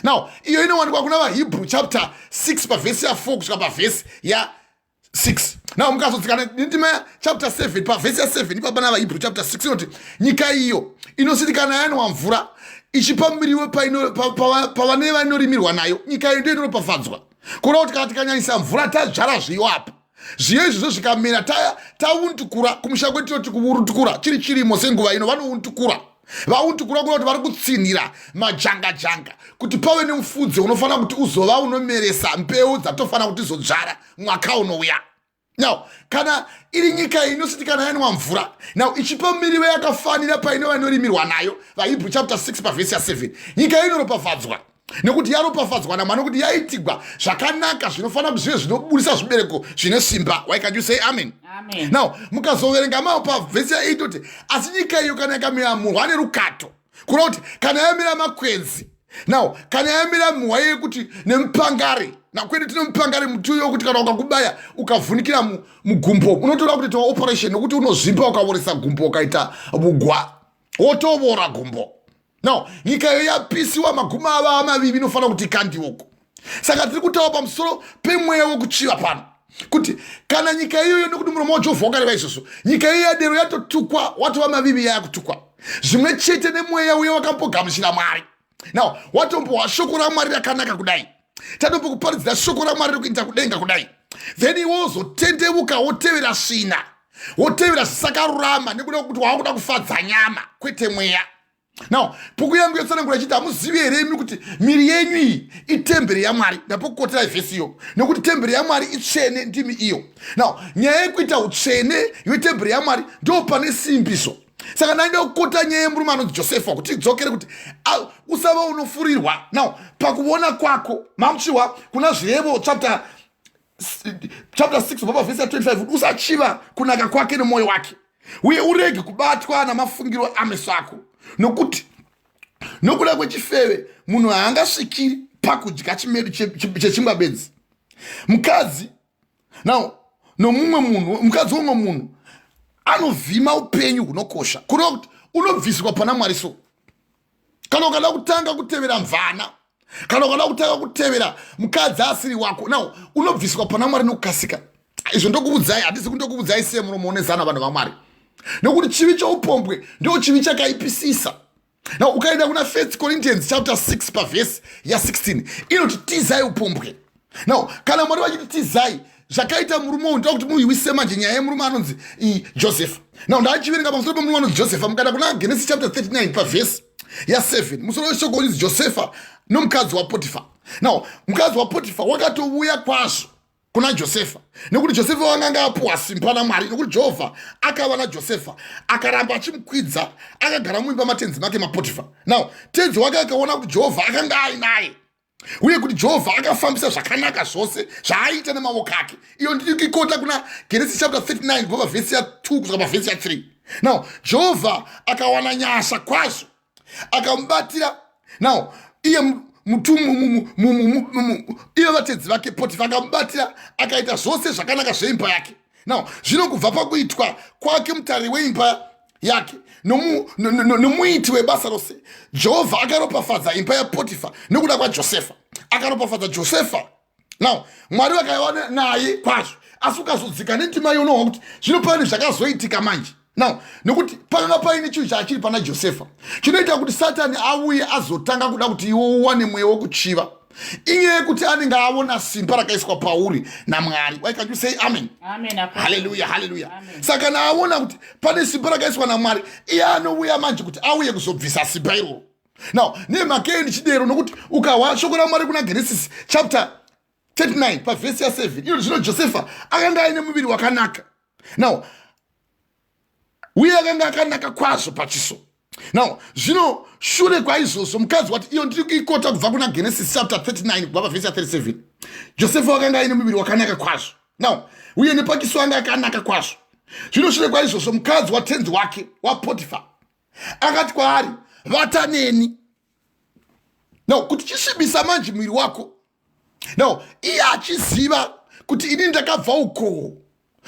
Now iyo inowanikwa kuna vaHebrew chapter 6 pavhesi ya4 kusvika pavhesi ya6. Now mukazodzika nendima chapter 7 pavhesi ya7 ipa pana vaHebrew chapter 6 inoti nyika iyo inositi kana yanwa mvura ichipa miriwo pavane vainorimirwa nayo, nyika iyo ndo inoropafadzwa. Kureva kuti kana tikanyanyisa mvura, tadzvara zviyo apa, zviyo izvozvo zvikamera, tauntukura, kumusha kwedu tinoti kuuntukura, chiri chirimo senguva ino vanountukura, vauntukura, kureva kuti vari kutsinhira majanga janga kuti pave nemufudze unofanira kuti uzova unomeresa mbeu dzatofanira kuti izodzvara mwaka unouya. Now kana iri nyika inositi kana yanwa mvura now ichipa mirivo yakafanira painova inorimirwa nayo, vaHebrew chapter 6 pavhesi ya7, nyika inoropafadzwa nekuti yaropafadzwa naMwari, nekuti yaitigwa zvakanaka zvinofanira kuti zvive zvinobudisa zvibereko zvine simba. Why can't you say amen? Amen. Now mukazoverenga mao pavhesi ya8 kuti asi nyika iyo kana yakamira murwa nerukato, kureva kuti kana yamira makwenzi, now kana yamira mhuwa yekuti nemupangare, nakwedu tine mupangare, muti uyo wekuti kana ukakubaya ukavhunikira mugumbo unotoda kuti toa operation, nekuti unozvimba ukavoresa gumbo, ukaita vugwa wotovora gumbo. Now nyika iyo yapisiwa, maguma ava amavivi, inofanira kuti ikandiwoko. Saka tiri kutaura pamusoro pemweya wekuchiva pano, kuti kana nyika iyoyo, nekuti muromo waJehovha wakareva izvozvo, nyika iyo yadero yatotukwa, watova mavivi, yayakutukwa. Zvimwe chete nemweya uye wakambogamuchira Mwari, now watombowa shoko raMwari rakanaka kudai, tatombokuparidzira shoko raMwari rekuita kudenga kudai, then iwe wozotendeuka, wotevera svina, wotevera zvisakarurama, nekuda kwekuti waakuda kufadza nyama kwete mweya. Now bhuku yangu yotsanangura ichiti, hamuzivi here imi kuti miri yenyu iyi itemberi yaMwari? Ndapokukoterai vhesi iyo, nekuti temberi yaMwari itsvene, ndimi iyo. Now nyaya yekuita utsvene yetemberi yaMwari ndo pane simbiso. Saka ndaida kukota nyaya yemurume anonzi Josefa kuti idzokere kuti usava unofurirwa. Now pakuona kwako mamuchiwa kuna Zvirevo chapter 6 kubva pavhesi ya 25 kuti usachiva kunaka kwake nemwoyo wake, uye urege kubatwa namafungiro ameso ako, nokuti nokuda kwechifeve munhu haangasvikiri pakudya chimedu chechingwa bedzi. Mukadzi now nomumwe munhu, mukadzi womumwe munhu anovhima upenyu hunokosha, kureva kuti unobviswa pana Mwari. So kana ukada kutanga kutevera mvana, kana ukada kutanga kutevera mukadzi asiri wako, now unobviswa pana Mwari nokukasika. Izvo ndokuudzai, handisi kundokuudzai semuromo une zana, vanhu vaMwari, nekuti chivi choupombwe ndo chivi chakaipisisa. Now ukaenda kuna First Corinthians chapter 6 pavhesi ya16 inoti, "Tizai upombwe." Now kana Mwari vachiti tizai, zvakaita murume uyu, ndoda kuti muiwise manje nyaya yemurume anonzi Joseph. Now ndaachiverenga pamusoro pemurume anonzi Joseph. Mukaenda kuna Genesis chapter 39 pavhesi ya7, musoro weshoko unonzi "Josefa nomukadzi waPotifa". Now mukadzi waPotifa wakatouya kwazvo kuna Josefa, nekuti Josefa wanganga apuwa simba naMwari, nekuti Jehovha akava naJosefa, akaramba achimukwidza, akagara muimba matenzi make maPotifa. Now tenzi wake akaona kuti Jehovha akanga ainaye, uye kuti Jehovha akafambisa zvakanaka zvose zvaaiita nemaoko ake. Iyo ndikikota kuna Genesis chapter 39 kubva pavhesi ya2 kusvika pavhesi ya3. Now Jehovha akawana nyasha kwazvo, akamubatira. Now iye iye vatedzi vake Potifa akamubatira, akaita zvose zvakanaka zveimba yake. Now zvino kubva pakuitwa kwake mutariri weimba yake nomuiti webasa rose, Jehovha akaropafadza imba yaPotifa nekuda kwaJosefa. Akaropafadza Josefa. Now Mwari vakaiva naye kwazvo, asi ukazodzika nendima yonohwa kuti zvino pane zvakazoitika manje. Now nekuti pakanga paine chinhu chaachiri pana Josefa chinoita kuti Satani auye azotanga kuda kuti iwe uwane mweya wokuchiva, inyaya yekuti anenge aona simba rakaiswa pauri naMwari. Why can't you say amen? Amen, Apostle. Haleluya, haleluya. Amen. Saka kana aona kuti pane simba rakaiswa naMwari, iye anouya manje kuti auye kuzobvisa simba iroro. Now nemhaka ndichidero, nokuti ukahwa shoko raMwari kuna Genesis chapter 39 pavhesi ya7 ino, zvino Josefa akanga aine muviri wakanaka. Now uye akanga akanaka kwazvo pachiso. Now zvino shure kwaizvozvo mukadzi wati, iyo ndiri kuikota kubva kuna Genesis chapter 39 kubva pavhesi ya37, Josefa wakanga aine muviri wakanaka kwazvo. Now uye nepachiso anga akanaka kwazvo. Zvino shure kwaizvozvo mukadzi watenzi wake waPotifa akati kwaari, "Vata neni." Now kuti chisvibisa manje muviri wako. Now iye achiziva kuti ini ndakabva uko.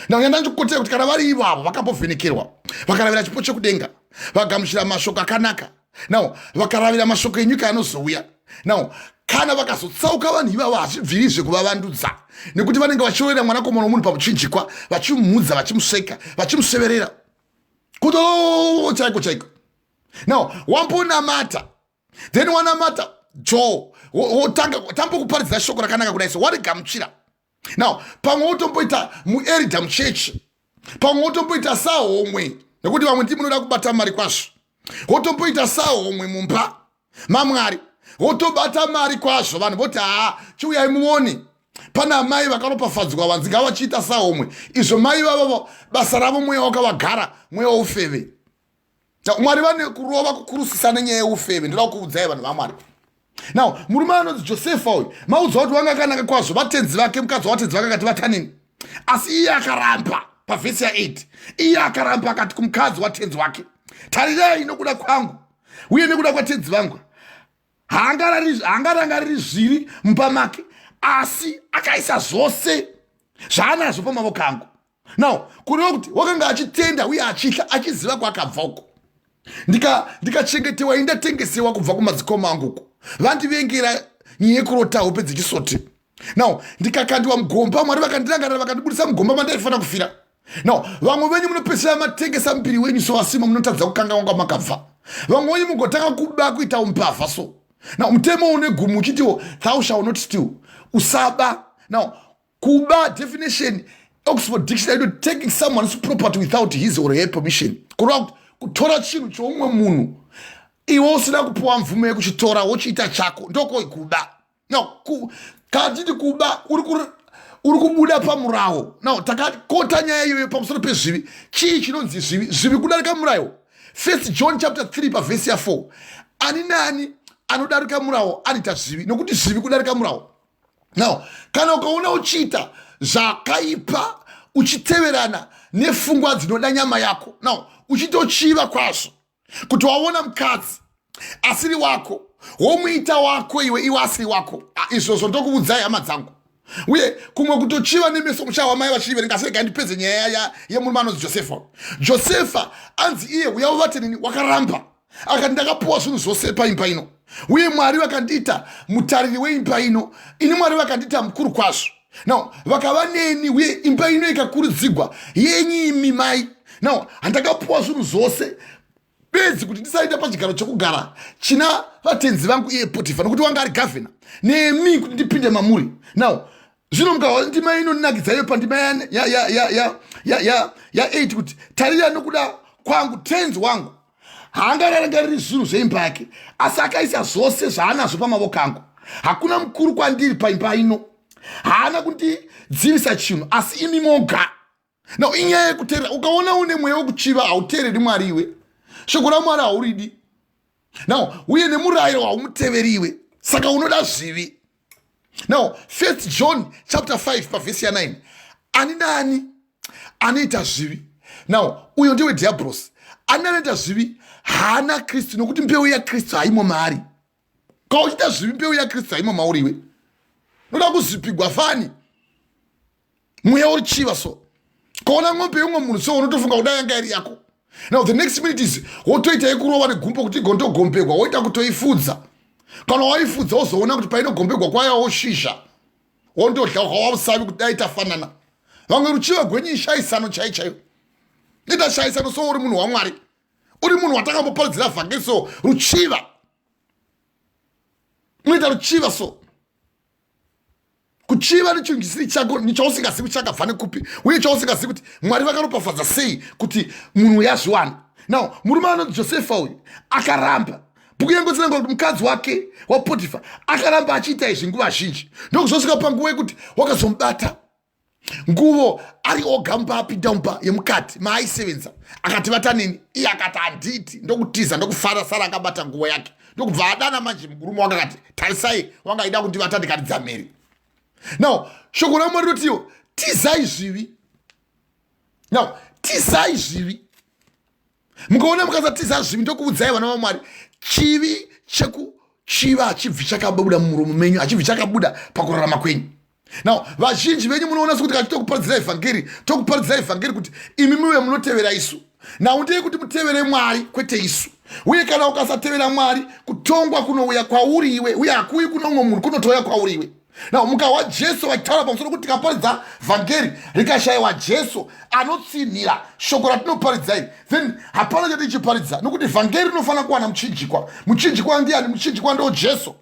Now yandandikukotera kuti kana vari ivavo vakambovhenekerwa, vakaravira chipo chekudenga, vagamuchira mashoko akanaka, now vakaravira mashoko enyika anozouya, now kana vakazotsauka vanhu ivavo, hazvibvirizve kuvavandudza, nekuti vanenge vachirovera mwanakomana womunhu pamuchinjikwa, vachimudza, vachimusveka, vachimuseverera kuti o chaiko chaiko. Now wambonamata, then wanamata jo, wotanga tambokuparidzira shoko rakanaka kudai, so warigamuchira. Now pamwe wotomboita muelder muchechi, pamwe wotomboita sahomwe, nekuti vamwe ndi munoda kubata mari kwazvo, wotomboita sahomwe mumba maMwari, wotobata mari kwazvo, vanhu voti, "Haa, chiuyai muone, pana mai vakaropafadzwa, vanzi ngavachiita sahomwe." Izvo mai vavavo basa ravo mweya wakavagara, mweya woufeve. Mwari vane kurova kukurusisa nenyaya yeufeve. Ndoda kukuudzai, vanhu vaMwari. Now murume anonzi Josefa uyu, maudzwa kuti wanga akanaka kwazvo. Vatenzi vake, mukadzi watenzi vake akati, "Vatanini," asi iye akaramba. Pavhesi ya8 iye akaramba, akati kumukadzi watenzi wake, "Tarirai, nokuda kwangu uye nekuda kwatenzi vangu haangarangariri zviri mumba make, asi akaisa zvose zvaanazvo pamavoko angu." Now kureva kuti wakanga achitenda uye achitya, achiziva kwaakabva uko. Ndikachengetewa, indatengesewa kubva kumadzikoma angu uko, vandivengera nyaya yekurota hope dzechisote. Now ndikakandiwa mugomba, Mwari vakandirangarira, vakandibudisa mugomba mandaifanira kufira. Now vamwe venyu munopedzisira matengesa mupiri wenyu, so asimo munotadza kukanganwa kwamakabva. Vamwe venyu mugotanga kuba, kuita umbavha. So now mutemo une gumu uchitiwo, "Thou shall not steal," usaba. Now kuba, definition, Oxford Dictionary inoti, "Taking someone's property without his or her permission," kureva kuti kutora chinhu choumwe munhu iwe usina kupiwa mvumo yekuchitora, wochiita chako, ndoko kuba. Now kana titi kuba, uri kubuda pamurawo. Now takakota nyaya iyoyo pamusoro pezvivi. Chii chinonzi zvivi? Zvivi kudarika murayo. First John chapter 3 pavhesi ya4, ani naani anodarika murawo anoita zvivi, nokuti zvivi kudarika murawo. Now kana ukaona uchiita zvakaipa uchiteverana nefungwa dzinoda nyama yako, now uchitochiva kwazvo kuti waona mukadzi asiri wako womuita wako iwe, iwe asiri wako, izvozvo ndokuudzai hama dzangu. Uye kumwe kutochiva nemeso muchawa mai vachiverenga. Asi regai ndipedze nyaya yemurume anonzi Josefa. Josefa anzi iye uya uvate neni, wakaramba akati, "Ndakapuwa zvinhu zvose paimba ino, uye Mwari vakandiita mutariri weimba ino. Ini Mwari vakandiita mukuru kwazvo. Now vakava neni, uye imba ino ikakurudzigwa yenyu imi mai. Now handakapuwa zvinhu zvose bedzi kuti ndisaita pachigaro chokugara china vatenzi vangu iye Potifa, nokuti wanga ari gavhena, nemi kuti ndipinde mamuri." Now zvino mukahwa ndima inonakidza iyo pandima ya8 kuti, "Tarira, nokuda kwangu tenzi wangu haangararangariri zvinhu zveimba yake, asi akaisa zvose zvaanazvo pamavoko angu. Hakuna mukuru kwandiri paimba ino, haana kundidzivisa chinhu asi imi moga." Now inyaya yekuteerera. Ukaona une mweya wekuchiva, hauteereri Mwari iwe, shoko raMwari hauridi. Now uye nemurayiro haumuteveri iwe, saka unoda zvivi. Now First John chapter 5 pavhesi ya9, ani naani anoita zvivi, now uyo ndewe dhiabhurosi. Ani anoita zvivi haana Kristu, nokuti mbeu yaKristu haimo maari. Ka uchiita zvivi, mbeu yaKristu haimo mauri iwe. Noda kuzvipigwa fani mweya uri chiva. So kaona ng'ombe yeumwe munhu, so unotofunga kudai yanga iri yako. Now the next minute is wotoita yekurova negumbo kuti igondogombegwa, woita kutoifudza. Kana waifudza, wozoona kuti painogombegwa kwaya, woshisha, wondodya wausavi kuti dai tafanana. Vamwe ruchiva gwenyu ishayisano chai chaiyo, ita shayisano. So uri munhu waMwari, uri munhu watakamboparidzira vhangeri, so ruchiva unoita ruchiva. So kuchiva nechinhu chisiri chako, chausingazivi kuti chakabva nekupi, uye chausingazivi kuti Mwari vakaropafadza sei kuti munhu uyu azviwana. Now murume anonzi Josefa uyu akaramba. Bhuku yangotsanangura kuti mukadzi wake waPotifa akaramba achiita izvi nguva zhinji, ndokuzosvika panguva yekuti wakazomubata nguvo ari oga mumba, apinda mumba yemukati maaisevenza, akati, "Vata neni." Iye akati, "Handiti." Ndokutiza, ndokufara sara akabata nguvo yake. Ndokubva adana manje murume wake, akati, "Tarisai, wanga aida kundivata, ndikaridza mhere." Now shoko raMwari rotiwo tizai zvivi. Now tizai zvivi. Mukaona mukasatiza zvivi, ndokuudzai vana vaMwari, chivi chekuchiva hachibvi chakabuda mumuromo menyu, hachibvi chakabuda pakurarama kwenyu. Now vazhinji venyu munoona sekuti kachitokuparidzira evhangeri, tokuparidzira evhangeri kuti imi muve munotevera isu. Nhau ndeyekuti mutevere Mwari, kwete isu. Uye kana ukasatevera Mwari, kutongwa kunouya kwauri iwe, uye hakuuyi kuno umwe munhu, kunotouya kwauri iwe. Now mukahwa Jesu vachitaura pamusoro kuti tikaparidza vhangeri rikashayiwa Jesu anotsinhira shoko ratinoparidzai, then hapana chatichiparidza, nokuti vhangeri rinofanira kuwana muchinjikwa. Muchinjikwa ndiani? Muchinjikwa ndo Jesu.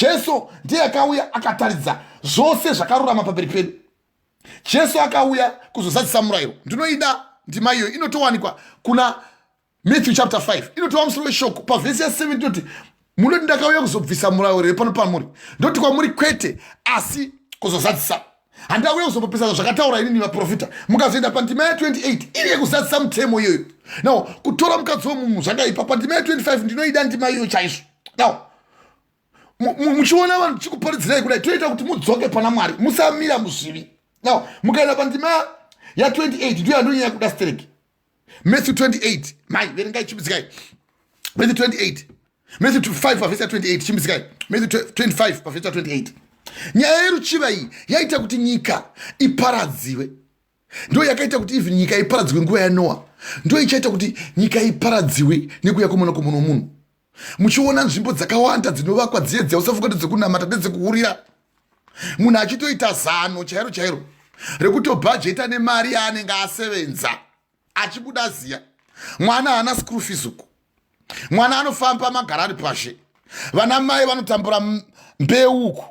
Jesu ndiye akauya akataridza zvose zvakarurama pamberi pedu. Jesu akauya kuzozadzisa murayiro. Ndinoida ndima iyoyo, inotowanikwa kuna Matthew chapter 5, inotova musoro weshoko. Pavhesi ya7 inoti, "Munoti ndakauya kuzobvisa murayiro here pano pamuri? Ndoti kwamuri, kwete, asi kuzozadzisa. Handauya kuzombopesana zvakataura inini vaprofita." Mukazoenda pandima ya28, iri yekuzadzisa mutemo iyoyo. Now kutora mukadzi womunhu zvakaipa. Pandima ya25, ndinoida ndima iyoyo chaizvo. Now muchiona vanhu tichikuparidzirai kudai, toita kuti mudzoke pana Mwari, musamira muzvivi. Now mukaenda pandima ya28, ndiyo yandonyanya kuda stereki. Matthew 28, mai verengai, chimbidzikai. Matthew 28, Matthew 5 pavhesi ya28, chimbidzikai. Matthew 25 pavhesi ya28. Nyaya yeruchiva iyi yaita kuti nyika iparadziwe. Ndo yakaita kuti even nyika iparadziwe nguva yaNoa, ndo ichaita kuti nyika iparadziwe nekuya kwomwanakomana womunhu. Muchiona nzvimbo dzakawanda dzinovakwa dziye dziya, usafunga kuti dzekunamata, ndedzekuhurira. Munhu achitoita zano chairo chairo rekutobhajeta nemari yaanenge asevenza, achibuda ziya. Mwana haana school fees uku, mwana anofamba magara ari pashe. Vana mai vanotambura mbeu uku.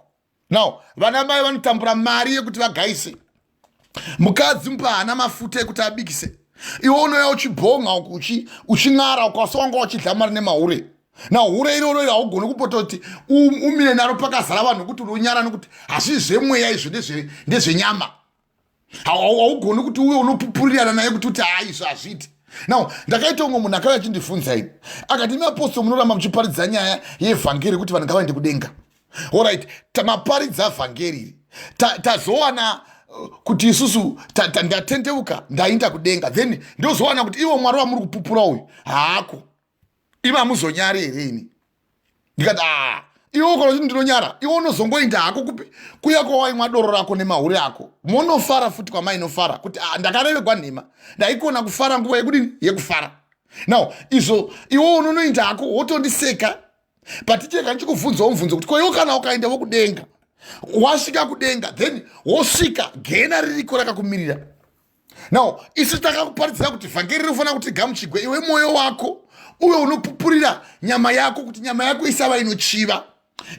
Now vana mai vanotambura mari yekuti vagaise mukadzi mupa, haana mafuta ekuti abikise. Iwe unouya uchibhonga uku, uchin'ara uku, asi wanga uchidya mari nemahure. Now hure iroro iri haugoni kupota kuti umire naro pakazara vanhu, nekuti unonyara, nekuti hazvii zvemweya izvo, ndezvenyama. Haugoni kuti uve unopupurirana naye kuti uti, "Hai, izvo hazviiti." Now ndakaita umwe munhu akauya achindibvunza ini, akati, "Imi apostle, munoramba muchiparidza nyaya yevhangeri kuti vanhu ngavaende kudenga. Alright, maparidza vhangeri iri, tazowana kuti isusu ndatendeuka, ndaenda kudenga, then ndozowana kuti ivo Mwari wamuri kupupura uyu haako. Imi hamuzonyari here ini?" Ndikati, "A, iwe ukona kuti ndinonyara? Iwe unozongoinda hako kupi kuya kwawaimwa doro rako nemahure ako, monofara futi kwamainofara kuti ah, ndakarevegwa nhema, ndaikona kufara nguva yekudini, yekufara. Now izvo iwe unonoinda hako, wotondiseka." But chega ndichikubvunzawo mubvunzo kuti, ko iwe kana ukaenda vokudenga, wasvika kudenga, then wosvika gena ririko rakakumirira. Now isu takakuparidzira kuti vhangeri rinofanira kuti gamuchigwe. Iwe mwoyo wako uye unopupurira nyama yako kuti nyama yako isava inochiva.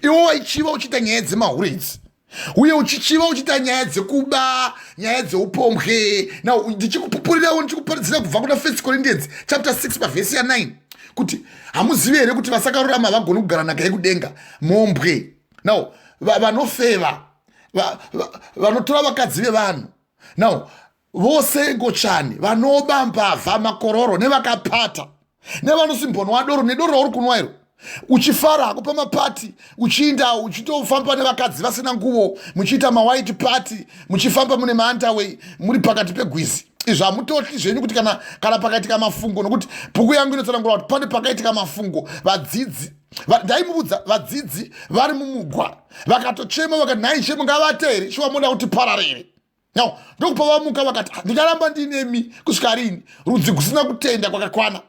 Iwe waichiva uchiita nyaya dzemahure idzi, uye uchichiva uchiita nyaya dzekuba, nyaya dzeupombwe. Now ndichikupupurirawo, ndichikuparidzira kubva kuna First Corinthians chapter 6 pavhesi ya9 kuti, "Hamuzivi here kuti vasakarurama havagoni kugara nhaka yekudenga? Mombwe, now vanofeva, vanotora vakadzi vevanhu, now vose ngochani, vanoba, mbavha, makororo, nevakapata, nevanosimbonwa doro, nedoro rauri kunwa iro, uchifara hako pamapati, uchiinda uchitofamba nevakadzi vasina nguvo, muchiita mawhite party, muchifamba mune maunderwear, muri pakati pegwizi. Izvo hamutotyi zvenyu kuti kana pakaitika mafungo?" Nokuti bhuku yangu inotsanangura kuti pane pakaitika mafungo, vadzidzi ndaimuudza, vadzidzi vari mumugwa vakatochema vakati, "Nhai She, mungavate here? Shuwa moda kuti pararere?" Now ndokupa vamuka vakati, "Ah, ndingaramba ndinemi kusvika rini? Rudzi kusina kutenda kwakakwana."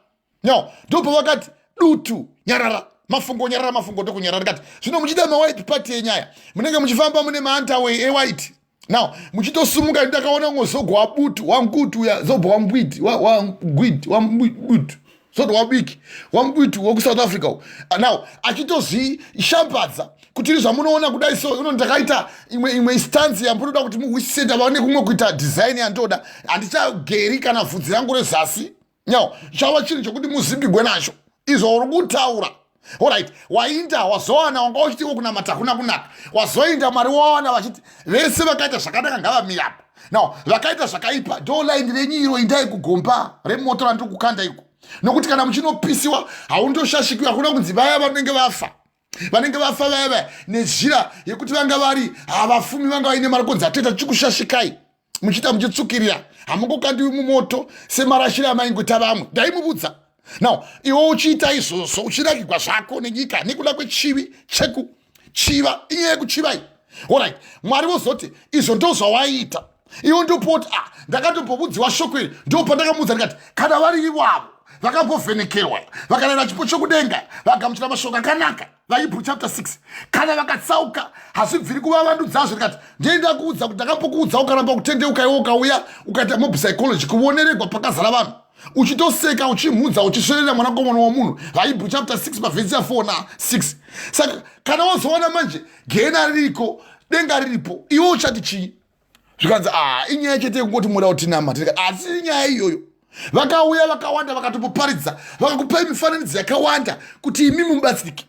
Now ndopa vakati, "Dutu, nyarara! Mafungo, nyarara!" Mafungo ndokunyarara. Ndikati, "Zvino muchiita mawhite party enyaya, munenge muchifamba mune maunderwear ewhite, now muchitosumuka. Ndakaona umwe zogo wabutu wangutu uya, zogo wambwiti, wangwiti, wambutu, zoto wabiki, wambwiti wekuSouth Africa uku. Ah, now achitozvishambadza kuti iri zvamunoona kudai. So ino ndakaita imwe stanzi yambotoda kuti muhwisise. Ndava nekumwe kuita design yandoda, handichageri kana vhudzi rangu rezasi. Now chava chinhu chokuti muzimbigwe nacho izvo uri kutaura. Alright, wainda wazowana wanga uchitiwo kunamata hakuna kunaka. Wazoinda Mwari wawana vachiti vese vakaita zvakanaka ngavamire apa. Now vakaita zvakaipa, ndo laini renyu iro, indai kugomba remoto randiri kukanda iko, nokuti kana muchinopisiwa haundoshashikiwi. Hakuna kunzi vaya vanenge vafa, vanenge vafa vaya vaya nezhira yekuti vanga vari havafumi, vanga vaine mari, kunzi hatoita tichikushashikai muchiita muchitsukirira, hamungokandiwi mumoto semarashiro amaingoita vamwe. Ndaimubudza. Now iwe uchiita izvozvo, uchiragirwa zvako nenyika nekuda kwechivi chekuchiva, inyaya yekuchivai. Alright, Mwari vozoti, "Izvo ndo zvawaiita iwe." Ndopoti, "Ah, ndakatombobudziwa shoko iri." Ndo pandakamuudza ndikati, "Kana vari ivavo vakambovhenekerwa, vakanana chipo chokudenga, vagamuchira mashoko akanaka, vaHebrew chapter 6, kana vakatsauka, hazvibviri kuvavandudzazvo." Ndikati, "Ndoenda kuudza kuti ndakambokuudza, ukaramba kutendeuka. Iwe ukauya ukaita mob psychology, kuvoneregwa pakazara vanhu, uchitoseka, uchimhudza, uchisverera mwanakomana womunhu, vaHebrew chapter 6 pavhesi ya4 na6. Saka kana wazoona manje gena ririko, denga riripo, iwe uchati chii?" Zvikanzi, "A, inyaya chete yekungoti muda kuti tinamate." Asi inyaya iyoyo, vakauya vakawanda, vakatopoparidza, vakakupai mifananidzo yakawanda kuti imi mubatsirike.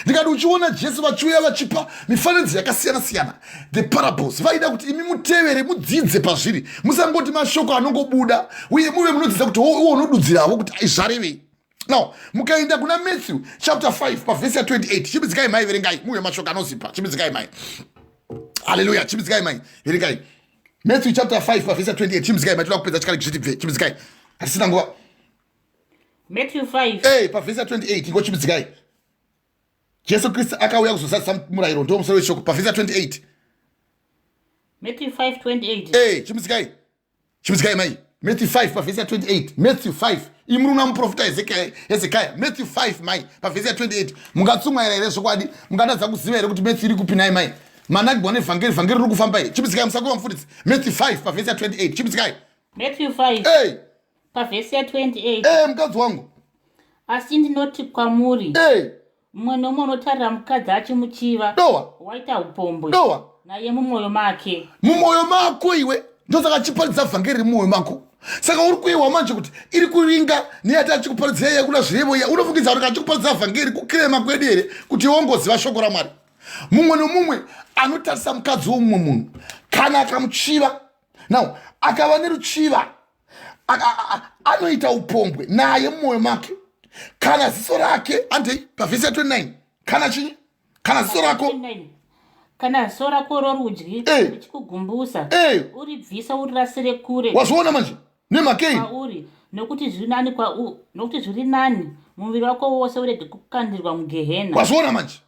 Ndikati, uchiona Jesu vachiuya vachipa mifananidzo yakasiyana siyana, the parables, vaida kuti imi mutevere, mudzidze pazviri. Musangoti mashoko anongobuda, uye muve munodzidza kuti uwo unodudziravo kuti aizvarevei. Now mukaenda kuna Matthew chapter 5 pavhesi ya28, chimbidzikai mai, verengai muve mashoko anozipa. Chimbidzikai mai, haleluya, chimbidzikai mai, verengai Matthew chapter 5 pavhesi ya28. Chimbidzikai mai, toda kupedza chikari chichitibve. Chimbidzikai, hatisina nguva. Matthew 5. Hey, pavhesi ya28, ingochimbidzikai. Jesu Kristu akauya kuzozadzisa murayiro, ndo musoro weshoko, pavhesi ya28. Matthew 5:28. Hey, chimbidzikai, chimbidzikai mai. Matthew 5 pavhesi ya28, Matthew 5. Imuri una muprofita Hezekiah. Matthew 5 mai, pavhesi ya28. Mungatsumwaira here zvokwadi? Mungatadza kuziva here kuti Matthew iri kupi nai mai? Managwa nevhangeri, vhangeri riri kufamba here? Chimbidzikai, musakuva mufundisi. Matthew 5 pavhesi ya28, chimbidzikai. Matthew 5 Hey. pavhesi ya28. Hey, mukadzi wangu. Asi ndinoti kwamuri, Hey. mumwe nomumwe unotarira mukadzi achimuchiva Dowa. waita upombwe Dowa. naye mumwoyo make. Mumwoyo mako iwe, ndosaka chiparidza vhangeri riri mumwoyo mako. Saka uri kuiwa manje kuti iri kuringa neyati achikuparidzira iya kuna zvirevo iya. Unofungidza kuti kachikuparidza vhangeri kukrema kwedu here kuti iwe ungoziva shoko raMwari? Mumwe nomumwe anotarisa mukadzi womumwe munhu, kana akamuchiva, now akava neruchiva. Anoita upombwe naye mumwoyo make. Kana ziso rake, andei pavhesi ya 29, kana chinyi? Kana ziso rako, kana ziso rako rorudyi eh. richikugumbusa, eh. uribvisa urirasire kure. Wazviona manje? Nemhakei? Kwauri, nokuti zviri nani nokuti zviri nani muviri wako wose urege kukandirwa mugehena. Wazviona manje?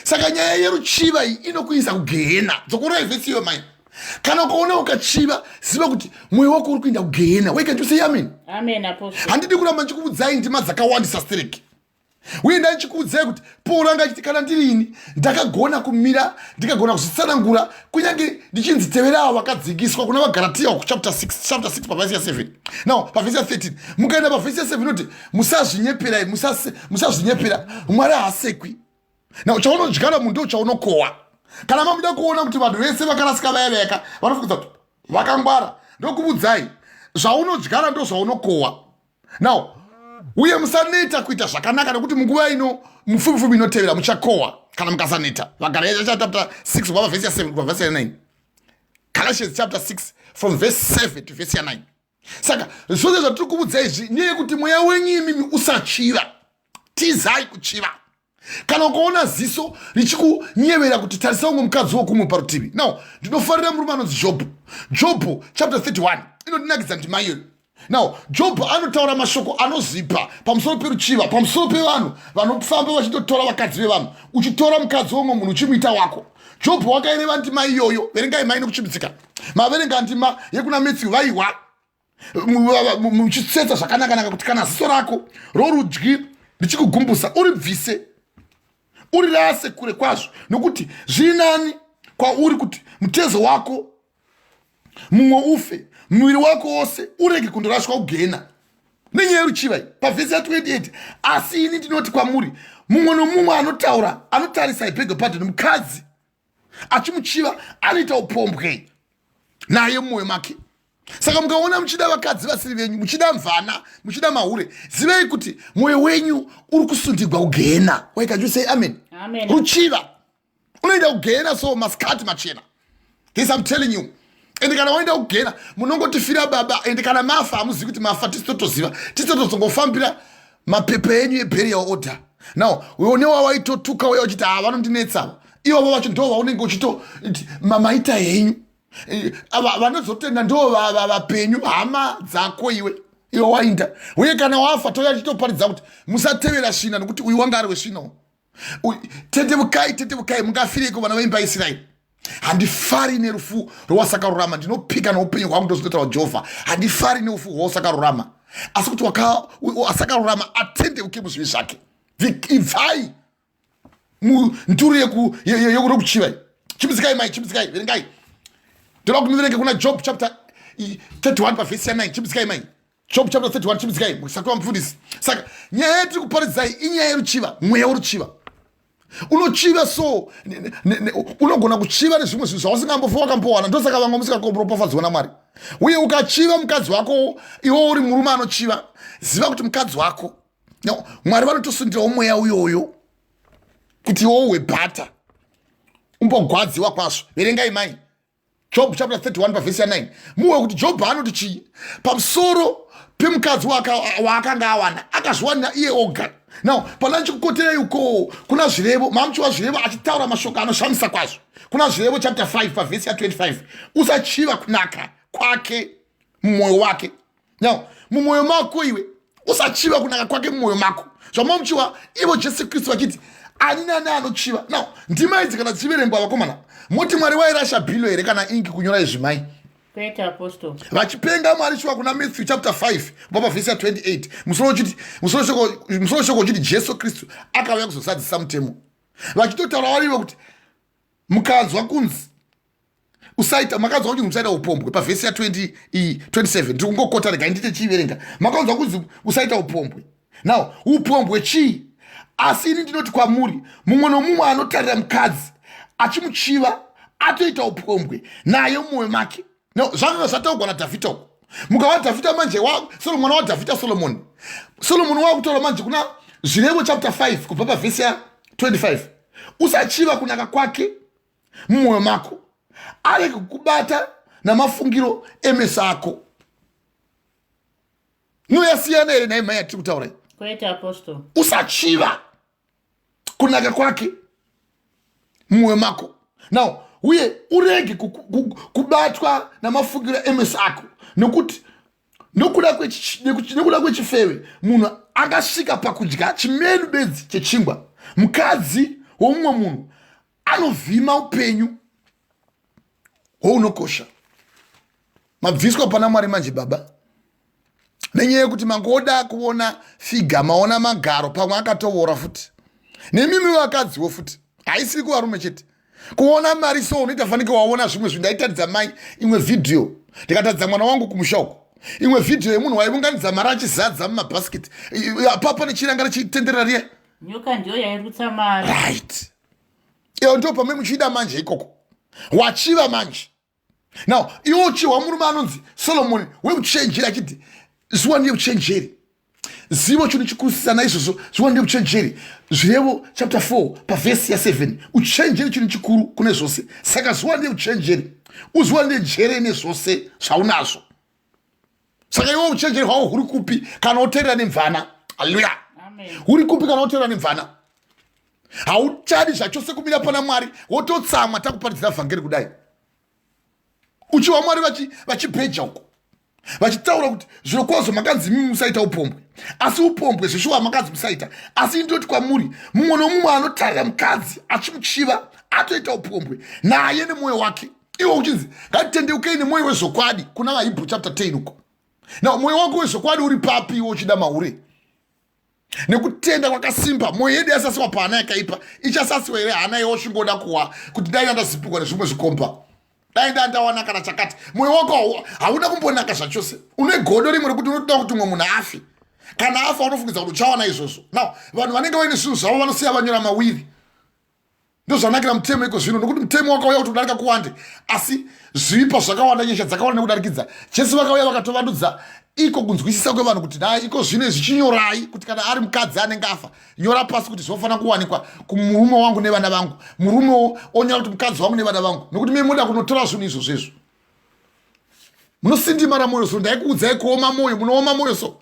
Saka nyaya yeruchiva iyi inokuisa kugehena. Dzokorai vhesi iyo, mai. Kana ukaona ukachiva, ziva kuti mwoyo wako uri kuenda kugehena. Why can't you say amen? Amen, apostle. Handidi kuramba ndichikuudzai ndima dzakawandisa stereki, uye ndaichikuudzai kuti Paul anga achiti, kana ndiri ini, ndakagona kumira, ndikagona kuzvitsanangura, kunyange ndichinzi tevera avo vakadzingiswa. Kuna vaGaratiya kuchapter 6, chapter 6 pavhesi ya7. Now pavhesi ya13, mukaenda pavhesi ya7, inoti, "Musazvinyeperai, musazvinyepera, Mwari haasekwi." Now chaunodyara munhu ndo chaunokohwa. Kana mamuda kuona kuti vanhu vese vakarasika, vaya vayaka vanofungidza kuti vakangwara, ndokuvudzai, zvaunodyara ndo zvaunokohwa. Now uye musaneta kuita zvakanaka, nekuti munguva ino mupfupfupi inotevera muchakohwa kana mukasaneta. VaGalatia chapter 6 kubva pavhesi ya7 kubva vhesi ya9. Galatians chapter 6 from verse 7 to verse ya9. Saka zvose zvatiri kuvudzai izvi ndeyekuti mweya wenyu imimi usachiva. Tizai kuchiva. Kana ukaona ziso richikunyevera kuti tarisa umwe mukadzi wokumwe parutivi. Now ndinofarira murume anonzi Jobhu. Jobhu chapter 31 inondinakidza ndima iyoyo. Now Jobhu anotaura mashoko anozipa pamusoro peruchiva, pamusoro pevanhu vanofamba vachitotora vakadzi vevanhu, uchitora mukadzi womwe munhu uchimuita wako. Jobhu wakaireva ndima iyoyo. Verengai, mai, nekuchimbidzika. Maverenga ndima yekuna Matthew, vaiwa muchitsetsa zvakanakanaka kuti kana ziso rako rorudyi richikugumbusa, uribvise urirase kure kwazvo, nokuti zviri nani kwauri kuti mutezo wako mumwe ufe, muviri wako wose urege kundorashwa kugena. Nenyaya yeruchiva iyi, pavhesi ya28, asi ini ndinoti kwamuri, mumwe nomumwe anotaura, anotarisa, I beg your pardon, mukadzi achimuchiva, anoita upombwe naye mumwoyo make. Saka mukaona muchida vakadzi vasiri venyu, muchida mvana, muchida mahure, zivei kuti mwoyo wenyu uri kusundigwa kugehena. Why can't you say amen? Amen. Ruchiva unoenda kugehena. So masikati machena, this I'm telling you. Ende kana waenda kugehena, munongotifira baba. Ende kana mafa, hamuzivi kuti mafa. Tisitotoziva, tisitotozongofambira mapepa enyu eburial order. Now une wawaitotuka uya uchiti, "Ha, vanondinetsa ivavo," vacho ndo vaunenge uchito maita henyu. Ava vanozotenda ndo vapenyu, hama dzako iwe, iwe wainda. Uye kana wafa, touya chitoparidza kuti musatevera svina, nokuti uyu wanga ari wesvinawo. Tendevukai, tendevukai, mungafireiko, vana veimba yaIsraeri? Handifari nerufu rwasakarurama. Ndinopika noupenyu hwangu, ndozvinotaura Jehovha, handifari neufu hwasakarurama, asi kuti asakarurama atendeuke muzvivi zvake. Ibvai munduru yekuchiva. Chimbidzikai, mai, chimbidzikai, verengai. Ndoda kuti muverenge kuna Job chapter 31 pavhesi ya9. Chimbidzikai, mai. Job chapter 31, chimbidzikai, musati wamufundisi. Saka nyaya yatiri kuparidzai inyaya yeruchiva, mweya weruchiva. Unochiva, so unogona kuchiva nezvimwe zvinhu zvausingambofa wakambowana. Ndosaka vamwe musingakoropafadzwa naMwari. Uye ukachiva mukadzi wako, iwe uri murume anochiva, ziva kuti mukadzi wako, no, Mwari vanotosundirawo mweya uyoyo kuti iwowo webhata umbogwadziwa kwazvo. Verengai, mai, Job chapter 31 pavhesi ya9, muwe kuti Job anoti chii pamusoro pemukadzi waakanga awana, akazviwanira iye oga. Now pana ndichikukoterai uko kuna Zvirevo, mamuchiwa Zvirevo achitaura mashoko anoshamisa kwazvo kuna Zvirevo chapter 5 pavhesi ya25: "Usachiva kunaka kwake mumwoyo wake." Now mumwoyo mako iwe, usachiva kunaka kwake mumwoyo mako, zvamamuchiwa ivo Jesu Kristu vachiti ani nani anochiva. Now ndima idzi kana dzichiverengwa, vakomana, moti Mwari wairasha bhilo here kana ingi kunyora izvi, mai? Kwete, apostle. Vachipenga Mwari shuwa. Kuna Matthew chapter 5 kubva pavhesi ya28, musoro uchiti, musoro shoko uchiti, "Jesu Kristu akauya kuzozadzisa mutemo." Vachitotaura varivo kuti mukanzwa kunzi usaita, makanzwa kuti musaita upombwe pavhesi ya20 27. Ndiri kungokota, regai ndite chiiverenga. Makanzwa kunzi usaita upombwe. Now upombwe chii? Asi ini ndinoti kwamuri, mumwe nomumwe anotarira mukadzi achimuchiva, atoita upombwe naye mumwoyo make. No, zvakanga zvataurwa naDhavhidha uko. Mukava Dhavhidha manje, mwana waDhavhidha Solomoni, Solomoni wakutaura manje kuna Zvirevo chapter 5 kubva pavhesi ya25: "Usachiva kunaka kwake mumwoyo mako, arege kukubata namafungiro emeso ako." Inoyasiyana here nhai mhai yatiri kutaura? Kwete, Apostle. Usachiva kunaka kwake mumwoyo mako. Now, uye urege kubatwa namafungiro emeso ako, nokuti nekuda kwechifeve munhu angasvika pakudya chimenu bedzi chechingwa. Mukadzi womumwe munhu anovhima upenyu hwounokosha. Mabviswa pana Mwari manje, baba, nenyaya yekuti mangoda kuona figa, maona magaro, pamwe akatovora futi. Nemimi vakadziwo futi, haisiri kuvarume chete. Kuona mari so unoita fanike waona zvimwe zvinhu. Ndaitaridza mai imwe vhidhiyo, ndikataridza mwana wangu kumusha uko imwe vhidhiyo yemunhu waiunganidza mari achizadza mumabhasiketi apapa nechiranga richitenderera riya. Nyoka ndiyo yairutsa mari. Right, iyo ndo pamwe muchiida manje ikoko, wachiva manje. Now, iwe uchihwa murume anonzi Solomoni weuchenjeri achiti, "Zuva ndeuchenjeri, zivo chinhu chikusisa, naizvozvo zuva ndeuchenjeri." Zvirevo chapter 4 pavhesi ya7, uchenjeri chinhu chikuru kune zvose. Saka zuva ndeuchenjeri, uzuva ndejere nezvose zvaunazvo. Saka iwe uchenjeri hwako huri kupi kana uteerera nemvana? Haleluya! Huri kupi kana uteerera nemvana? Hauchadi zvachose kumira pana Mwari, wototsamwa takuparidzira vhangeri kudai, uchiwa Mwari vachibheja uko vachitaura kuti, "Zviro kwazvo makanzi mimi musaita upombwe, asi upombwe zveshuwa makanzi musaita, asi indoti kwamuri, mumwe nomumwe anotarira mukadzi achimuchiva atoita upombwe naye nemwoyo wake." Iwo uchinzi ngatitendeukei nemwoyo wezvokwadi kuna vaHebrew chapter 10 uko. Now, mwoyo wako wezvokwadi uri papi iwo uchida mahure? Nekutenda kwakasimba mwoyo yedu yasasiwa pahana yakaipa. Ichasasiwa here hana yewosvingoda kuwa kuti dai ndandazipikwa nezvimwe zvikomba, dai ndandawana kana chakati? Mwoyo wako hauna kumbonaka zvachose. Une godo rimwe rekuti unotoda kuti umwe munhu afe. Kana afa, unofungidza kuti uchawana izvozvo. Now, vanhu vanenge vaine zvinhu zvavo vanosiya vanyora mawiri. Ndozvanakira mutemo iko zvino, nokuti mutemo wakauya kuti kudarika kuwande, asi zvipa zvakawanda, nyasha dzakawanda nekudarikidza. Jesu vakauya vakatovandudza iko kunzwisisa kwevanhu kuti dai iko zvino izvi chinyorai kuti kana ari mukadzi anenge afa, nyora pasi kuti zvinofanira kuwanikwa kumurume wangu nevana vangu. Murumewo onyora kuti mukadzi wangu nevana vangu, nokuti me muda kunotora zvinhu izvo zvezvo munosindimara mwoyo. So ndaikuudzai kuoma mwoyo, munooma mwoyo. So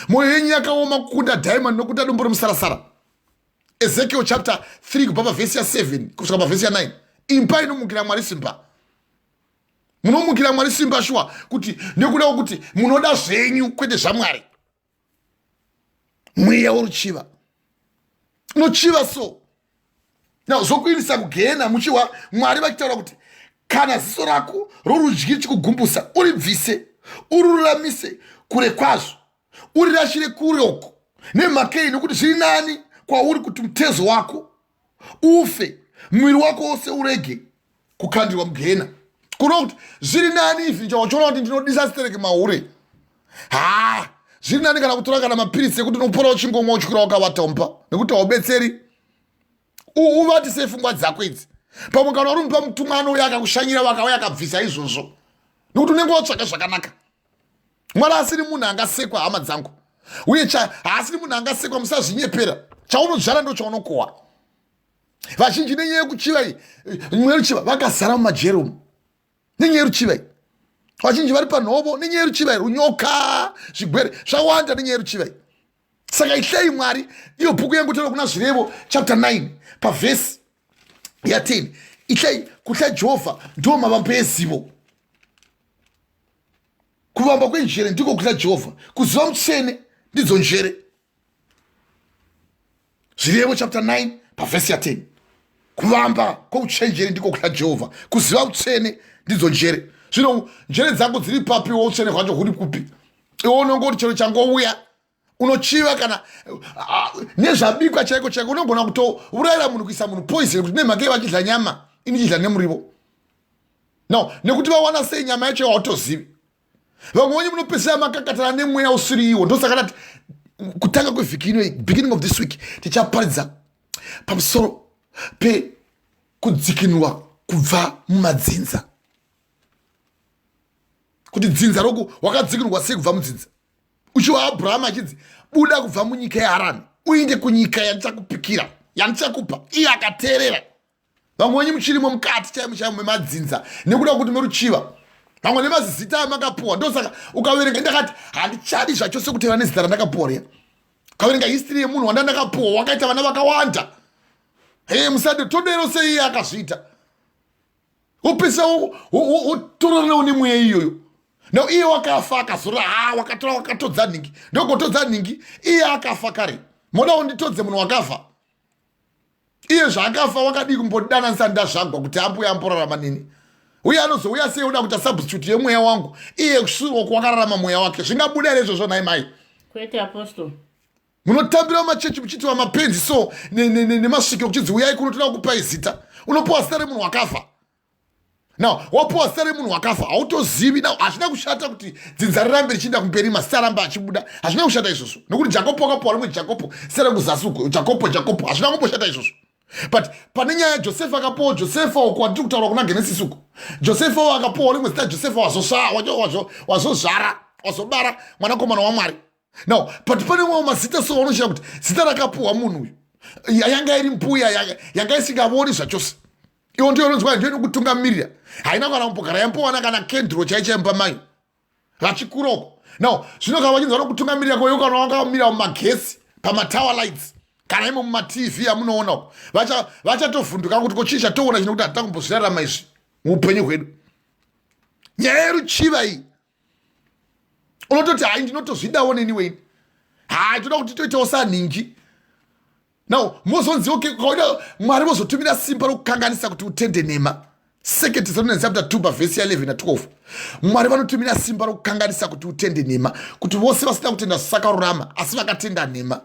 mwoyo yenyu yakaoma kukunda diamond nokuda dombo remusarasara. Ezekiel chapter 3 kubva pavhesi ya7 kusvika pavhesi ya9. Imba inomukira Mwari simba, munomukira Mwari simba shuwa, kuti nekuda kwekuti munoda zvenyu kwete zvaMwari. Mweya woruchiva unochiva so now zvokuindisa kugehena. Muchihwa Mwari vachitaura kuti kana ziso rako rorudyi richikugumbusa, uribvise, ururamise kure kwazvo, urirashire kure uko. Nemhakei? Nokuti zviri nani kwauri kuti mutezo wako ufe, muviri wako wose urege kukandirwa mugehena. Kureva kuti zviri nani ifi chawachiona kuti ndinodisa sitereke mahure, ha, zviri nani kana kutora kana mapiritsi ekuti unopora uchingomwa uchikwira wakavata mumba, nekuti haubetseri. Uvatise pfungwa dzako idzi. Pamwe kana uri mupa mutumwa anouya akakushanyira, vakauya akabvisa izvozvo, nekuti unenge watsvaka zvakanaka. Mwari asiri munhu angasekwa, hama dzangu, uye haasiri munhu angasekwa. Musazvinyepera, chaunodzvara ndo chaunokohwa. Vazhinji nenyaya yekuchiva iyi, mweya yeruchiva, vakazara mumajeri umu nenyaya yeruchiva iyi. Vazhinji vari panhovo nenyaya yeruchiva iyi, runyoka, zvigwere zvawanda nenyaya yeruchiva iyi. Saka ihlei Mwari. Iyo bhuku yangu taura kuna Zvirevo chapter 9 pavhesi ya10, ihlei kutya Jehovha ndo mavambo ezivo, kuvamba kwenjere ndiko kutya Jehovha, kuziva Mutsvene ndidzo njere. Zvirevo chapter 9 pavhesi ya10, kuvamba kwouchenjeri ndiko kutya Jehovha, kuziva utsvene ndidzo njere. Zvino njere dzako dziri papiwo? Utsvene hwacho huri kupi? Iwe unongoti chero changouya unochiva. Kana nezvabikwa chaiko chaiko, unogona kutourayira munhu, kuisa munhu poison, kuti nemhaka vachidya nyama, ini chidya nemuriwo. No, nekuti vawana sei nyama yacho hautozivi. Vamwe venyu munopedzisira makakatana nemweya usiri iwo. Ndosaka ndati kutanga kwevhiki ino, beginning of this week, tichaparidza pamusoro pekudzikinurwa kubva mumadzinza, kuti dzinza roku wakadzikinurwa sei kubva mudzinza. Uchiwa Abrahama achinzi, "Buda kubva munyika yeHarani uinde kunyika yandichakupikira, yandichakupa." Iye akateerera. Vamwe venyu muchirimo mukati chaimo chaimo memadzinza nekuda kuti meruchiva. Vamwe nemazizita amakapuwa, ndosaka ukaverenga ndakati handichadi zvachose kuteva nezita randakapuwa riya. Ukaverenga history yemunhu wanda ndakapuwa, wakaita vana vakawanda. Hey, musade todero sei iye akazviita, wopesa wotoranawo nemweya iyoyo. Now iye wakafa akazora, ha, wakatora wakatodza nhingi, ndogotodza nhingi, iye akafa kare. Moda unditodze munhu wakafa? Iye zvaakafa wakadii kumbodana ndisati ndazvagwa kuti ambuya amborarama nini? Uye anozouya sei uda kuita substitute yemweya wangu, iye kusuro wakararama mweya wake? Zvingabuda here izvozvo nhai mai? Kwete, Apostle. Munotambira mumachechi muchiitiwa mapenzi so nemasvikiro, kuchinzi uyai kuno, toda kukupai zita. Unopiwa zita remunhu wakafa. Now wapiwa zita remunhu wakafa, hautozivi. Now hazvina kushata kuti dzinza rirambe richienda kumberi, mazita arambe achibuda, hazvina kushata izvozvo, nokuti Jakopo wakapiwa rimwe Jakopo, zita rekuzasi uko, Jakopo, Jakopo, hazvina kumboshata izvozvo. But pane nyaya yaJosefa akapiwa Josefa uko watiri kutaura kuna Genesis uko, Josefa akapiwa rimwe zita Josefa, wazozvara, wazobara mwanakomana waMwari. Now but pane mwawo mazita so unoshaya kuti zita rakapuhwa munhu uyu yanga iri mbuya yanga isingavoni zvachose. Iwo ndiyo inonzwa, ndiyo inokutungamirira, haina kana kumbogara yambowana kana kenduro chai chaimba mayo vachikura uko. Now zvino kana vachinzi vanokutungamirira koyo, kana wangamira mumagetsi, pamatower lights, kana imo mumaTV amunoona uko, vachatovhunduka kuti ko chii chatoona chino, kuti hatina kumbozvirarama izvi muupenyu hwedu. Nyaya yeruchiva iyi, unototi hai, ndinotozvidawo neni weni, hai, toda kuti toitawo sanhingi. Now mozonzi okay, kauda Mwari vozotumira simba rokukanganisa kuti utende nhema. Second Thessalonians chapter 2 pavhesi ya11 na12, Mwari vanotumira simba rokukanganisa kuti utende nhema, kuti vose vasina kutenda zvisakarurama asi vakatenda nhema,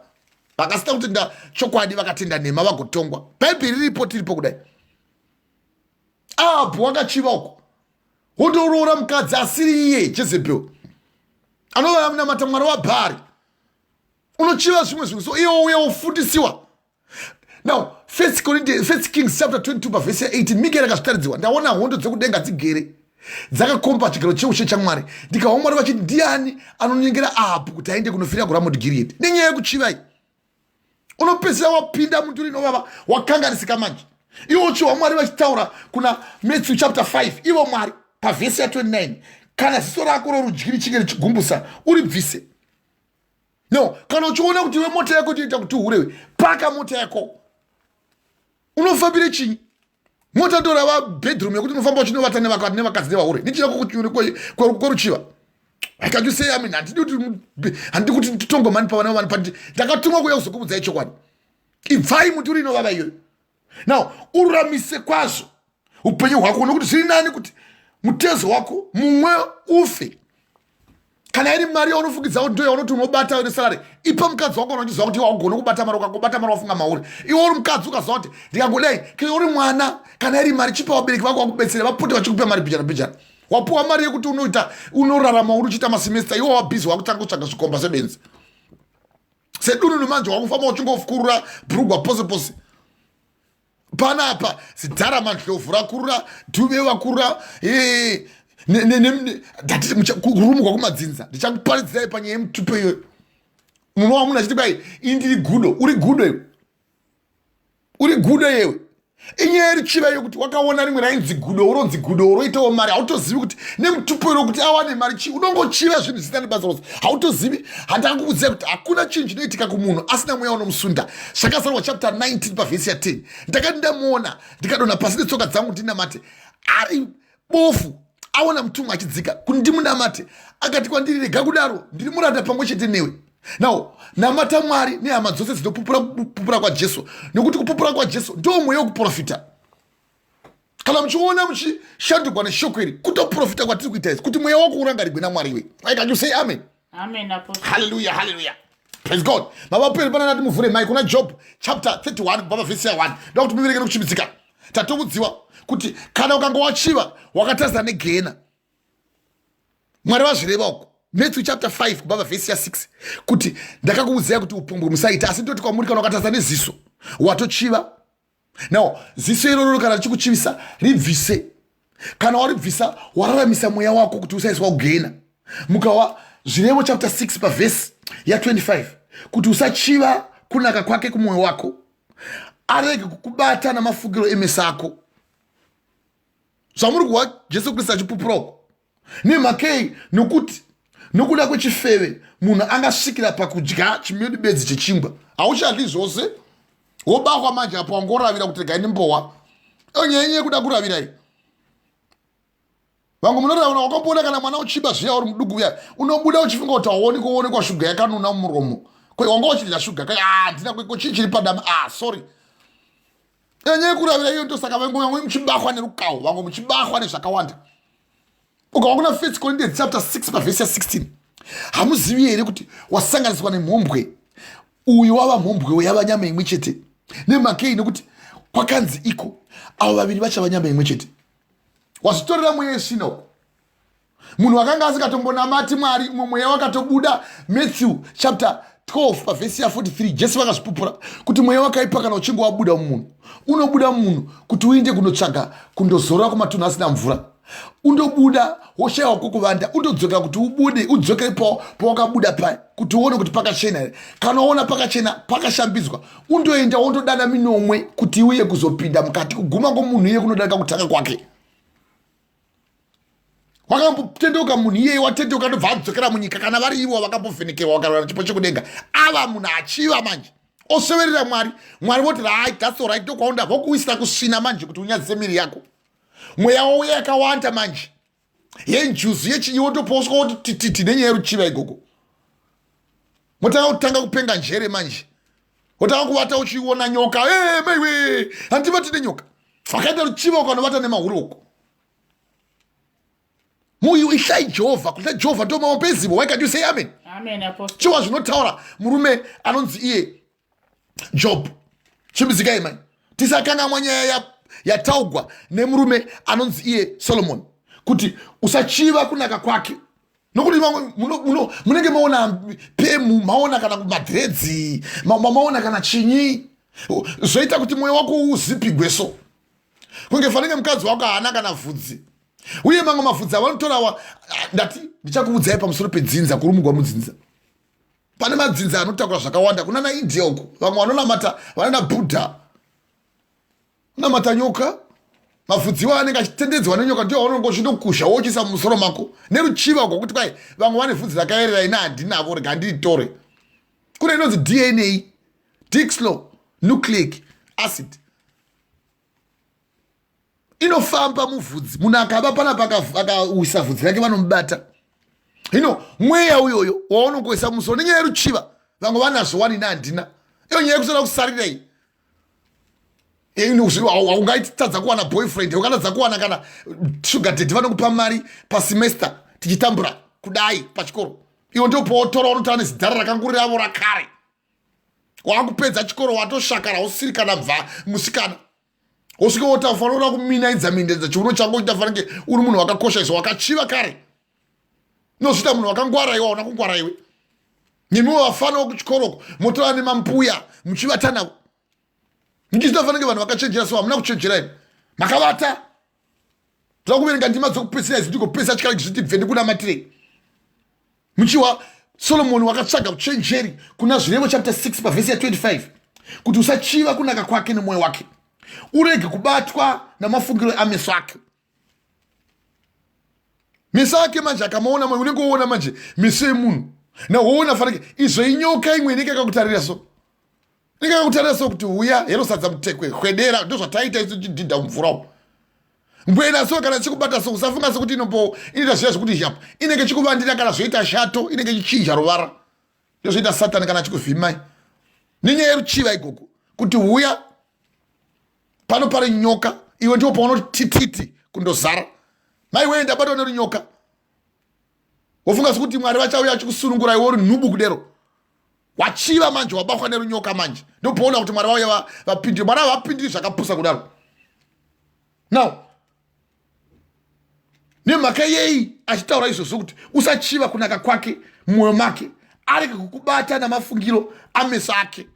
vakasina kutenda chokwadi vakatenda nhema, vagotongwa. Bhaibheri riripo, tiripo kudai. Ahabhu wakachiva uko, wondoroora mukadzi asiri iye, Jezebel, anova munamata mwari waBhari. Unochiva zvimwe zvinhu so, iye wouya wofundisiwa. Now First Corinthians, First Kings chapter 22 pavhesi ya18, Mikaeri akazvitaridziwa, ndaona hondo dzekudenga dzigere dzakakomba chigaro cheushe chaMwari, ndikahwa Mwari vachiti, ndiani anonyengera Ahabhu kuti aende kunofira kuRamoti Giriyedi? Nenyaya yekuchivai unopedzisira wapinda munduri inovava, wakanganisika manje. Iwo uchiwa Mwari vachitaura kuna Matthew chapter 5, ivo Mwari pavhesi ya29, kana ziso rako rorudyi richinge richigumbusa, uribvise. No, kana uchiona kuti iwe mota yako inoita kuti uhurewe, paka mota yako. Unofambire chinyi mota? Ndorava bedroom yekuti unofamba uchinovata nevakadzi nevahure nechida kweruchiva. Can't you say amen? Handidi kuti, handidi kuti titongomani pavana vanhu, but ndakatumwa kuuya kuzokubudzai chokwadi. Ibvai muturi inovava iyoyo. Now ururamise kwazvo upenyu hwako, nokuti zviri nani kuti mutezo wako mumwe ufe. Kana iri mari yaunofungidza kuti ndo yaunoti unobata nesalary, ipa mukadzi wako. Unochiziva kuti iwe haugoni kubata mari, ukangobata mari wafunga mauri. Iwe uri mukadzi, ukaziva kuti ndingangodai, kana uri mwana, kana iri mari, chipa vabereki vako vakubetsere, vapote vachikupa mari bijana bijana. Wapuwa mari yekuti unoita unorarama uri uchiita masemester, iwe wabhizi wakutanga kutsvaga zvikomba sebenzi, sedununu. Manje wakufamba uchingokurura bhurugwa pose pose panapa, zidhara mandlovu rakurura dhuve, vakurura kurumurwa kumadzinza. Ndichakuparidzirai panyaya yemutupo iyoyo. Munova munhu achiti kwai ini ndiri gudo. Uri gudo iwe, uri gudo yewe. Inyaya yeruchiva yekuti wakaona rimwe rainzi gudo, uronzi gudo, uroitawo mari. Hautozivi kuti nemutupo iro kuti awane mari chii. Unongochiva zvinhu zvisina nebasa rose, hautozivi. Handakakuudzai kuti hakuna chinhu chinoitika kumunhu asina mweya unomusunda? Zvakazarwa chapter 19 pavhesi ya10. Ndakati ndamuona, ndikadonha pasi netsoka dzangu ndinamate. Ari bofu aona mutumwa achidzika kuti ndimunamate. Akati kwandiri, rega kudaro, ndiri muranda pamwe chete newe. Now namata Mwari nehama dzose dzinopupura kupupura kwaJesu, nokuti kupupura kwaJesu ndo mweya wekuprofita. Kana muchiona muchishandurwa neshoko iri, kutoprofita kwatiri kuita izvi, kuti mweya wako urangarigwe naMwari iwe. Can you say amen? Amen, Apostle. Hallelujah, hallelujah, praise God. Mavaperi pana nati muvhure mai kuna Job chapter 31 kubva pavhesi ya1. Ndoda kuti muvereke nekuchimbidzika. Tatokudziwa kuti kana ukanga wachiva, wakatarisa negena. Mwari vazvireva uko Matthew chapter 5 kubva pavhesi ya6 kuti ndakakuudzai kuti upombwe musaita, asi ndoti kwamuri, kana ukatarisa neziso, watochiva. Now ziso irororo kana richikuchivisa, ribvise. Kana waribvisa, wararamisa mweya wako kuti usaiswa kugena. Mukawa Zvirevo chapter 6 pavhesi ya25 kuti usachiva kunaka kwake kumwoyo wako, arege kukubata namafungiro emesa ako. Zvamuri kuhwa Jesu Kristu achipupura uko. Nemhakei? Nokuti nokuda kwechifeve munhu angasvikira pakudya chimedu bedzi chechingwa. Hauchadli zvose, wobahwa manje apo wangoravira kuti regai ndimbohwa. Nyaya yekuda kuravira iyi. Vamwe munoravira, wakamboona kana mwana uchiba zviya uri muduku uya, unobuda uchifunga kuti hauoni kuonekwa shuga yakanuna mumuromo. Ko wanga uchidya shuga kai? Ah, handina ko chii chiri padama? Ah, sorry. Nyaya yekuravira iyo, ndosaka vamwe muchibahwa nerukawo, vamwe muchibahwa nezvakawanda. Ukawa kuna First Corinthians chapter 6 pavhesi ya16, hamuzivi here kuti wasanganiswa nemhombwe, uyu wava mhombwewo yava nyama imwe chete? Nemakei? Nekuti kwakanzi iko, avo vaviri vachava nyama imwe chete. Wazvitorera mweya yesvina uko. Munhu wakanga asingatombonamati Mwari, umwe mweya wakatobuda. Matthew chapter 12 pavhesi ya43, Jesu vakazvipupura kuti mweya wakaipa kana uchinge wabuda mumunhu, unobuda mumunhu kuti uinde kundotsvaga kundozorora kumatunhu asina mvura. Undobuda woshayiwa kwokuvanda, undodzokera kuti ubude udzokere pawakabuda paya kuti uone kuti pakachena here. Kana uona pakachena, pakashambidzwa, undoenda wondodana minomwe kuti iuye kuzopinda mukati. Kuguma kwomunhu iye kunodarika kutanga kwake. Wakambotendeuka munhu iyeye, watendeuka, ndobva adzokera munyika. Kana vari ivo vakambovhenekerwa, vakarara chipo chekudenga, ava munhu achiva manje osoverera Mwari. Mwari voti, "Right, that's all right, ndokwaunda." Vokuwisira kusvina manje kuti unyadzise miri yako. Mweya wauya yakawanda manje yenjuzu yechinyi, wotoposwa woti tititi nenyaya yeruchiva ikoko. Motanga kutanga kupenga njere manje, wotanga kuvata uchiona nyoka. E maiwe, handivati nenyoka. Vakaita ruchiva ukanovata nemahuri uko. Muyu ihlai Jehovha, kutya Jehovha ndo mambo pezivo. Why can't you say amen? Amen, Apostle. Chiwa zvinotaura murume anonzi iye Job. Chimbizikai mai, tisakangamwa nyaya yataugwa nemurume anonzi iye Solomon kuti usachiva kunaka kwake, nokuti vamwe munenge maona pemu, maona kana madhiredzi, maona kana chinyi, zvoita kuti mwoyo wako uzipigwe. So kunge fanenge mukadzi wako haana kana vhudzi, uye mamwe mavhudzi avanotorawa. Ndati ndichakuudzai pamusoro pedzinza, kurumugwa mudzinza. Pane madzinza anotakura zvakawanda kuna naIndia uko, vamwe vanonamata vanana Buddha, namata nyoka. Mavhudzi iwo anenge achitendedzwa nenyoka, ndiwo aunonge uchindokusha wochisa mumusoro mako neruchiva uko, kuti kwai vamwe vane vhudzi rakaerera, ina handinavo, rega ndiritore. Kune inonzi DNA, deoxyribonucleic nucleic acid, inofamba muvhudzi. Munhu akaba panapa, akawisa vhudzi rake, vanomubata. Hino mweya uyoyo waunongoisa mumusoro nenyaya yeruchiva, vamwe vanazvo wani, ina handina. Iyo nyaya yekusoda kusarira iyi, ungaitadza kuwana boyfriend, ungatadza kuwana kana sugar daddy vanokupa mari pasemester. Tichitambura kudai pachikoro, iwo ndo pawotora unotaura nezidhara rakangurira rakare. Wakupedza chikoro, watoshakara, usiri kana bva musikana, wosvika wotafanira kuminaidza mindedza chiuno chako, uchita fanike uri munhu wakakosha izvo wakachiva kare. Nozviita munhu wakangwara, iwe hauna kungwara iwe. Nemiwo vafana wokuchikoroko motora nemambuya muchivata navo, muchiita fanike vanhu vakachenjera. So hamuna kuchenjera imi, makavata. Toda kuverenga ndima dzokupedzisira idzi, ndigopedzisa chikara zviti bve ndikunamatirei. Muchiwa Solomoni wakatsvaga uchenjeri kuna Zvirevo chapter 6 pavhesi ya25 kuti usachiva kunaka kwake nemwoyo wake, urege kubatwa namafungiro ameso ake. Meso ake manje akamaona, unenge woona manje meso emunhu nawoona fanike izvo inyoka imwe inenge yakakutarira. So inenge yakakutarira so kuti uya hero sadza mutekwe hwedera. Ndo zvataita isu chidhidha mumvura umu ngwena. So kana chikubata so, usafunga sekuti inombo inoita zviya zvekuti zhapo inenge chikuvandira. Kana zvoita shato, inenge chichinja ruvara. Ndozvoita Satani kana achikuvhimai nenyaya yeruchiva igogo, kuti uya pano pari nyoka, iwe ndipo paunoti tititi kundozara. Mai wee, ndabatwa nerunyoka. Wofunga sekuti Mwari vachauya achikusunungura, iwe uri nhubu kudero. Wachiva manje, wabatwa nerunyoka manje, ndopoona kuti Mwari vauya vapindire. Mwari havapindiri zvakapusa kudaro. Now nemhaka yei achitaura izvozvo, kuti usachiva kunaka kwake mumwoyo make, arege kukubata namafungiro ameso ake?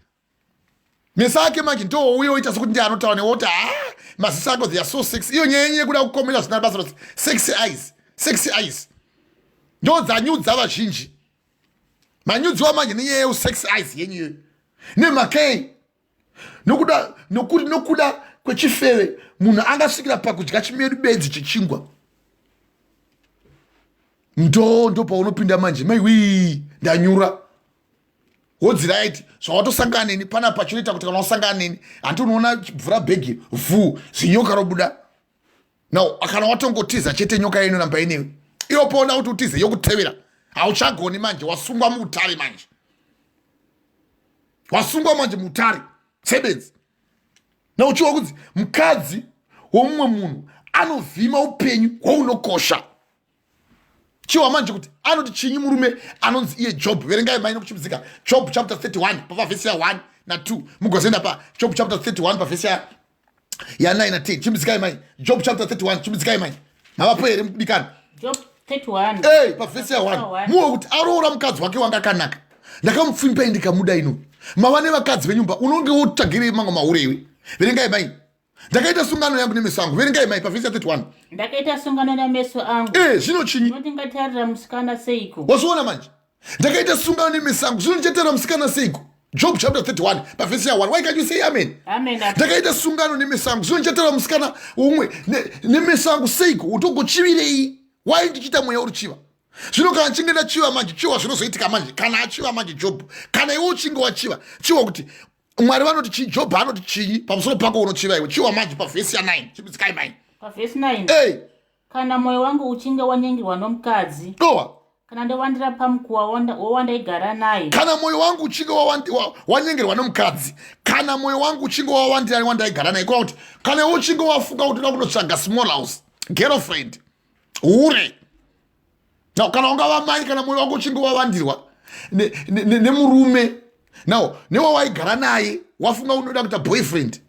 Meso ake manje ndouye oita sekuti ndiye anotaura newoti, ha, maziso ako, they are so sexy. Iyo nyaya yenyu yekuda kukomera zvisina basa rose, sexy eyes, sexy eyes, ndo dzanyudza vazhinji. Manyudziwa manje nenyaya yeusexy eyes yenyu iyoyo. Nemhaka yei? Nokuda nokuti nokuda kwechifeve munhu angasvikira pakudya chimedu bedzi chechingwa. Ndo ndopaunopinda manje, maiwii, ndanyura. Wodziraiti zvawatosangana neni panapa chinoita kuti kana wasangana neni hanti unoona bvura bhegi vhu zinyoka robuda. Now kana watongotiza chete nyoka inoramba inewe. Iwo poona kuti utize yokutevera. Hauchagoni manje, wasungwa muutare manje. Wasungwa manje muutare sebenzi. Now uchiwa kunzi mukadzi womumwe munhu anovhima upenyu hwounokosha. Chiwa manje kuti anoti chinyi murume anonzi iye Job. Verengai mai nokuchimbizika Job chapter 31 pavhesi ya 1 na 2, mugozoenda pa Job chapter 31 pavhesi ya 9 na 10. Chimbizikai mai. Job chapter 31, chimbizikai mai. Mavapo here mudikani? Job 31. Hey, pavhesi ya 1. Muwe kuti aroora mukadzi wake wanga akanaka. Ndakamupfimba ndikamuda ino. Mava nevakadzi venyumba unonge wotsvagirei mamwe mahure iwe. Verengai mai. Ndakaita sungano yangu nemeso angu. Verengai mai pavhesi ya 31. Ndakaita sungano nameso angu. Zvino chinyi? Ndingatarira musikana seiko? Wazviona manje? Ndakaita sungano nemeso angu. Zvino ndichatarira musikana seiko? Job chapter 31 pavhesi ya 1. Why can't you say amen? Amen. Ndakaita sungano nemeso angu. Zvino ndichatarira musikana umwe nemeso angu seiko? Utogochivirei? Why ndichiita mweya uri chiva? Zvino kana chinge ndachiva manje, chiwa zvinozoitika manje. Kana achiva manje Job, kana iwe uchinge wachiva, chiwa kuti Mwari vanoti chii, Job anoti chii pamusoro pako unochiva iwe. Chiwa manje pavhesi ya 9. Chibitsikai mai. Pavhesi 9. Hey. Kana moyo wangu uchinge wanyengerwa nomukadzi. Dowa. Kana ndowandira pamukuwa wowandaigara naye. Kana moyo wangu uchinge wanyengerwa nomukadzi. Kana moyo wangu uchinge wawandira wandaigara naye. Kureva kuti kana iwe uchinge wafunga kuti unoda kunotsvaga small house, girlfriend, hure. Now kana ungava mai, kana moyo wako uchinge wawandirwa nemurume, now newawaigara naye wafunga unoda kuita boyfriend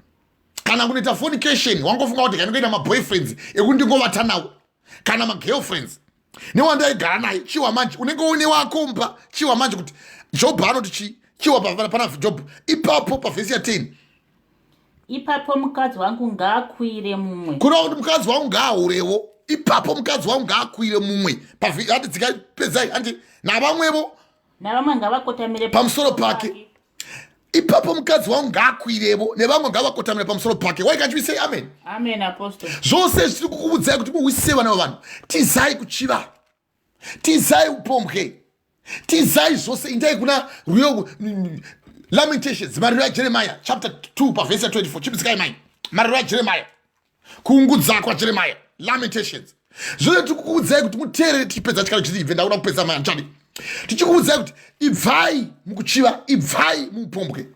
kana kunoita fornication, wangofunga kuti kanongoita maboyfriends ekuti ndingovata nawo kana magirlfriends newandaigara naye. Chiwa manje unenge une wako mba. Chiwa manje kuti Job anoti chii. Chiwa pana Job ipapo pavhesi ya 10. Ipapo mukadzi wangu ngaakwire mumwe. Kureva kuti mukadzi wangu ngaahurewo. Ipapo mukadzi wangu ngaakwire mumwe. Handi dzikapedzai handi navamwevo. Navamwe ngavakotamire pamusoro pake. Ipapo mukadzi wangu ngaakwirevo nevamwe ngavakotamire pamusoro pake. Why can't we say amen? Amen, apostle. Zvose zviri kukuudzai kuti muwisise vana vevanhu. Tizai kuchiva, tizai upombwe, tizai zvose. Indai kuna rwiyo Lamentations, mariro aJeremiah chapter 2 pavhesi ya 24. Chibitsikai mai. Mariro aJeremiah, kuungudza kwaJeremiah, Lamentations. Zvose tiri kukuudzai kuti muteerere. Tichipedza chikaro chiti ibve, ndakuda kupedza mai handichadi. Tichikuudzai kuti ibvai mukuchiva, ibvai muupombwe,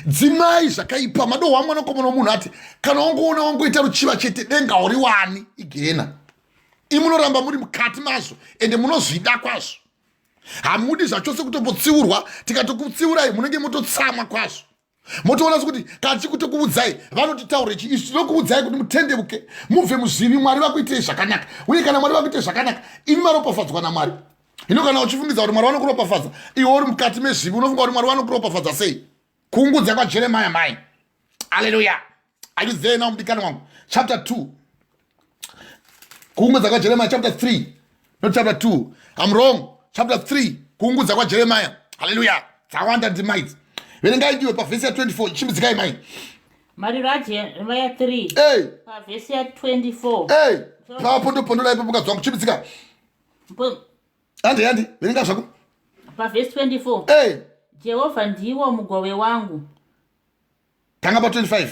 dzimai zvakaipa. Madohwa mwanakomana womunhu ati kana wangoona wangoita ruchiva chete, denga uriwani igena. Imunoramba muri mukati mazvo ende munozvida kwazvo. Hamudi zvachose kutombotsiurwa. Tikatokutsiurai munenge mototsamwa kwazvo, motoona sekuti kana tichikutokuudzai vanotitaure chi. Isu tinokuudzai kuti mutendevuke, mubve muzvivi, Mwari vakuitei zvakanaka. Uye kana Mwari vakuitei zvakanaka, imi maropafadzwa naMwari. Hino kana uchifungidza kuti Mwari vanokuropafadza iwe uri mukati mezvivi, unofunga kuti Mwari vanokuropafadza sei? Kuungudza kwaJeremaya mai. Aleluya. Are you there now, mudikani wangu? Chapter 2, kuungudza kwaJeremaya. Chapter 3, not chapter 2, I'm wrong. Chapter 3, kuungudza kwaJeremaya. Haleluya. Dzawanda ndima idzi. Verengai ndiwe pavhesi ya 24. Chimbidzikai mai. Mariro aJeremaya 3. Hey. Pavhesi ya 24. Hey. Papo ndopondoda ipo mukadzi wangu. Chimbidzika. Handi handi, verenga zvako. Pavhesi 24. Hey. Jehovha ndiwo mugove wangu. Tanga pa 25.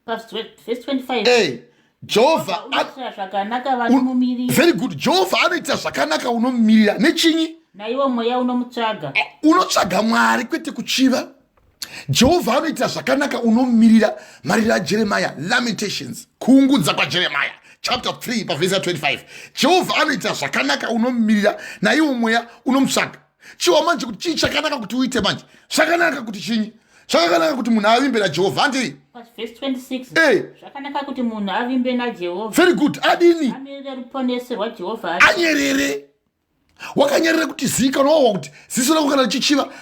Pavhesi 25. Hey. Jehovha unoitira zvakanaka vanomumirira. Very good. Jehovha anoitira zvakanaka unomumirira nechinyi? Naiwo mweya unomutsvaga. Unotsvaga Mwari kwete kuchiva. Jehovha anoitira zvakanaka unomumirira. Mariro aJeremiah, Lamentations, kuungudza kwaJeremiah chapter 3 pavhesi ya 25. Jehovha anoitira zvakanaka unomumirira, naiwo mweya unomutsvaga. Chiwa manje kuti chii chakanaka kuti uite manje? Zvakanaka kuti chinyi? Zvakanaka kuti munhu avimbe naJehovha, handei? Pavhesi 26. Hey. Zvakanaka kuti munhu avimbe naJehovha. Very good. Adini? Amirire ruponeso rwaJehovha. Anyerere. Wakanyerere kuti zika unowawa kuti ziso rako kana richichiva,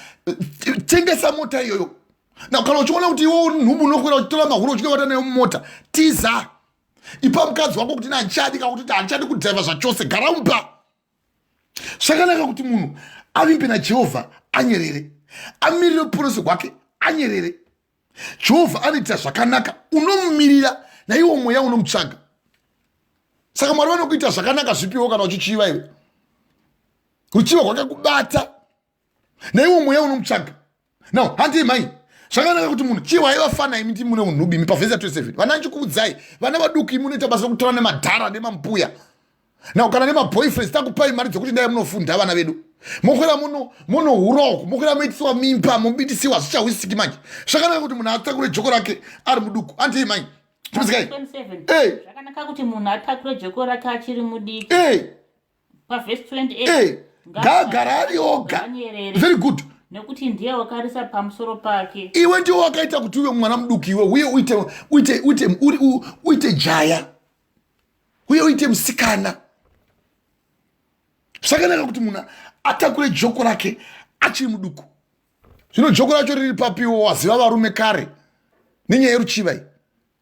tengesa mota iyoyo. Na kana uchiona kuti iwe uri nhumbu unokwira uchitora mahuro uchinovata nayo mumota, tiza. Ipa mukadzi wako kuti handichadi, kana kuti handichadi kudhiraivha zvachose, gara mumba. Zvakanaka kuti munhu avimbe naJehovha anyerere, amirire ruponeso rwake anyerere. Jehovha anoita zvakanaka unomumirira, naiwo mweya unomutsvaga. Saka Mwari vanokuita zvakanaka zvipiwo kana uchichiva iwe. Ruchiva rwakakubata naiwo mweya unomutsvaga. Now handei mhai, zvakanaka kuti munhu chii waivafana imi ndimi mune unhubi imi pavhesi ya 27. Vana ndichikuudzai, vana vaduku imi munoita basa rekutora nemadhara nemambuya. Now kana nemaboyfriends takupai mari dzekuti ndai munofunda vana vedu. Mokwira muno munohura uku, mokwira moitisiwa mimba, mobidisiwa zvichawisiki manje. Zvakanaka kuti munhu atakure joko rake ari muduku. Handei mhai. Chimutsikai. 27. Zvakanaka kuti munhu atakure joko rake achiri mudiki. Pavhesi 28. Ngaagara ari oga. Very good. Nekuti ndiye wakarisa pamusoro pake. Iwe ndiwe wakaita kuti uve mwana muduku iwe, uye uite uite uite uite jaya. Uye uite musikana. Zvakanaka kuti munhu atakure joko rake achiri muduku. Zvino joko racho riri papiwo, waziva varume kare nenyaya yeruchiva iyi.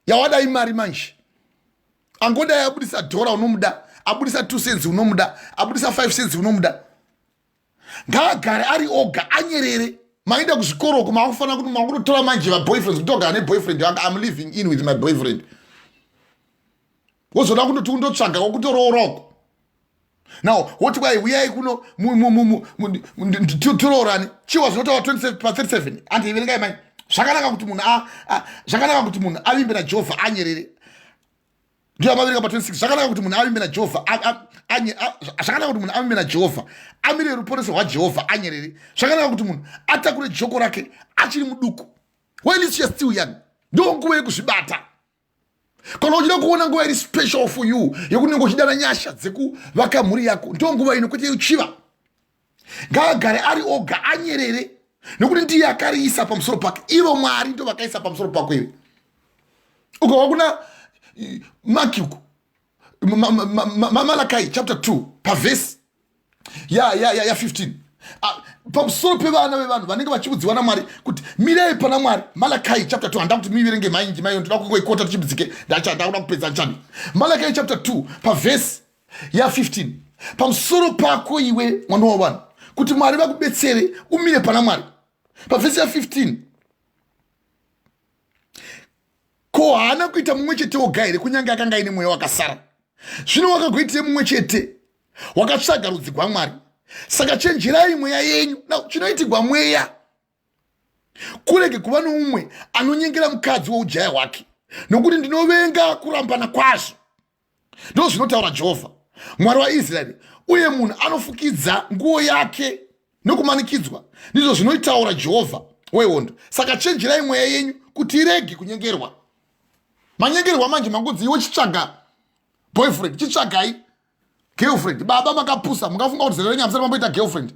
Yawadai mari manje. Angodai abudisa dhora unomuda, abudisa 2 cents unomuda, abudisa 5 cents unomuda. Ngaagare ari oga anyerere. Maenda kuzvikoro uko makufanira kuti makutotora manje vaboyfriends, kutogara neboyfriend yangu. I'm living in with my boyfriend. Wozoda kundoti undotsvaga kwekutoroora uko. Now woti kwai uyai kuno tiroorane. Chiwa zvinotaura 27 pa 37. Anti iverengai mai. Zvakanaka kuti munhu zvakanaka kuti munhu avimbe naJehovha anyerere. Ndiyo amaverenga pa 26. Zvakanaka kuti munhu avimbe naJehovha zvakanaka kuti munhu avimbe naJehovha amire ruponeso rwaJehovha anyerere. Zvakanaka kuti munhu atakure joko rake achiri muduku. While you are still young. Ndiyo nguva yekuzvibata. Kana uchida kuona nguva iri special for you yekunenge uchidana nyasha dzekuvaka mhuri yako, ndiyo nguva ino, kwete uchiva. Ngaagare ari oga anyerere, nekuti ndiye akariisa pamusoro pake. Ivo Mwari ndo vakaisa pamusoro pako iwe. Ukabva kuna Mark uko, Malachi chapter 2 pavhesi ya 15, pamusoro pevana vevanhu vanenge vachiudziwa naMwari kuti mirai pana Mwari. Malachi chapter 2, handa kuti muiverenge mainji maiyo, ndoda kungoikota tichibudzike, ndakuda kupedza nchani. Malachi chapter 2 pavhesi ya 15, pamusoro pako iwe mwana wavanhu, kuti Mwari vakubetsere umire pana Mwari. Pavhesi ya 15, ko haana kuita mumwe chete woga here, kunyange akanga aine mweya wakasara? Zvino wakagoitire mumwe chete wakatsvaga rudzi gwaMwari? Saka chenjerai mweya yenyu. Now chinoitigwa mweya, kurege kuva noumwe anonyengera mukadzi woujaya hwake, nokuti ndinovenga kurambana kwazvo, ndo zvinotaura Jehovha Mwari waIsraeri, uye munhu anofukidza nguo yake nokumanikidzwa, ndizvo zvinoitaura Jehovha wehondo. Saka chenjerai mweya yenyu kuti irege kunyengerwa. Manyengerwa manje, mangunzi iwe chitsvaga boyfriend, chitsvagai girlfriend. Baba makapusa, mungafunga kuti zera renyu hamusati mamboita girlfriend.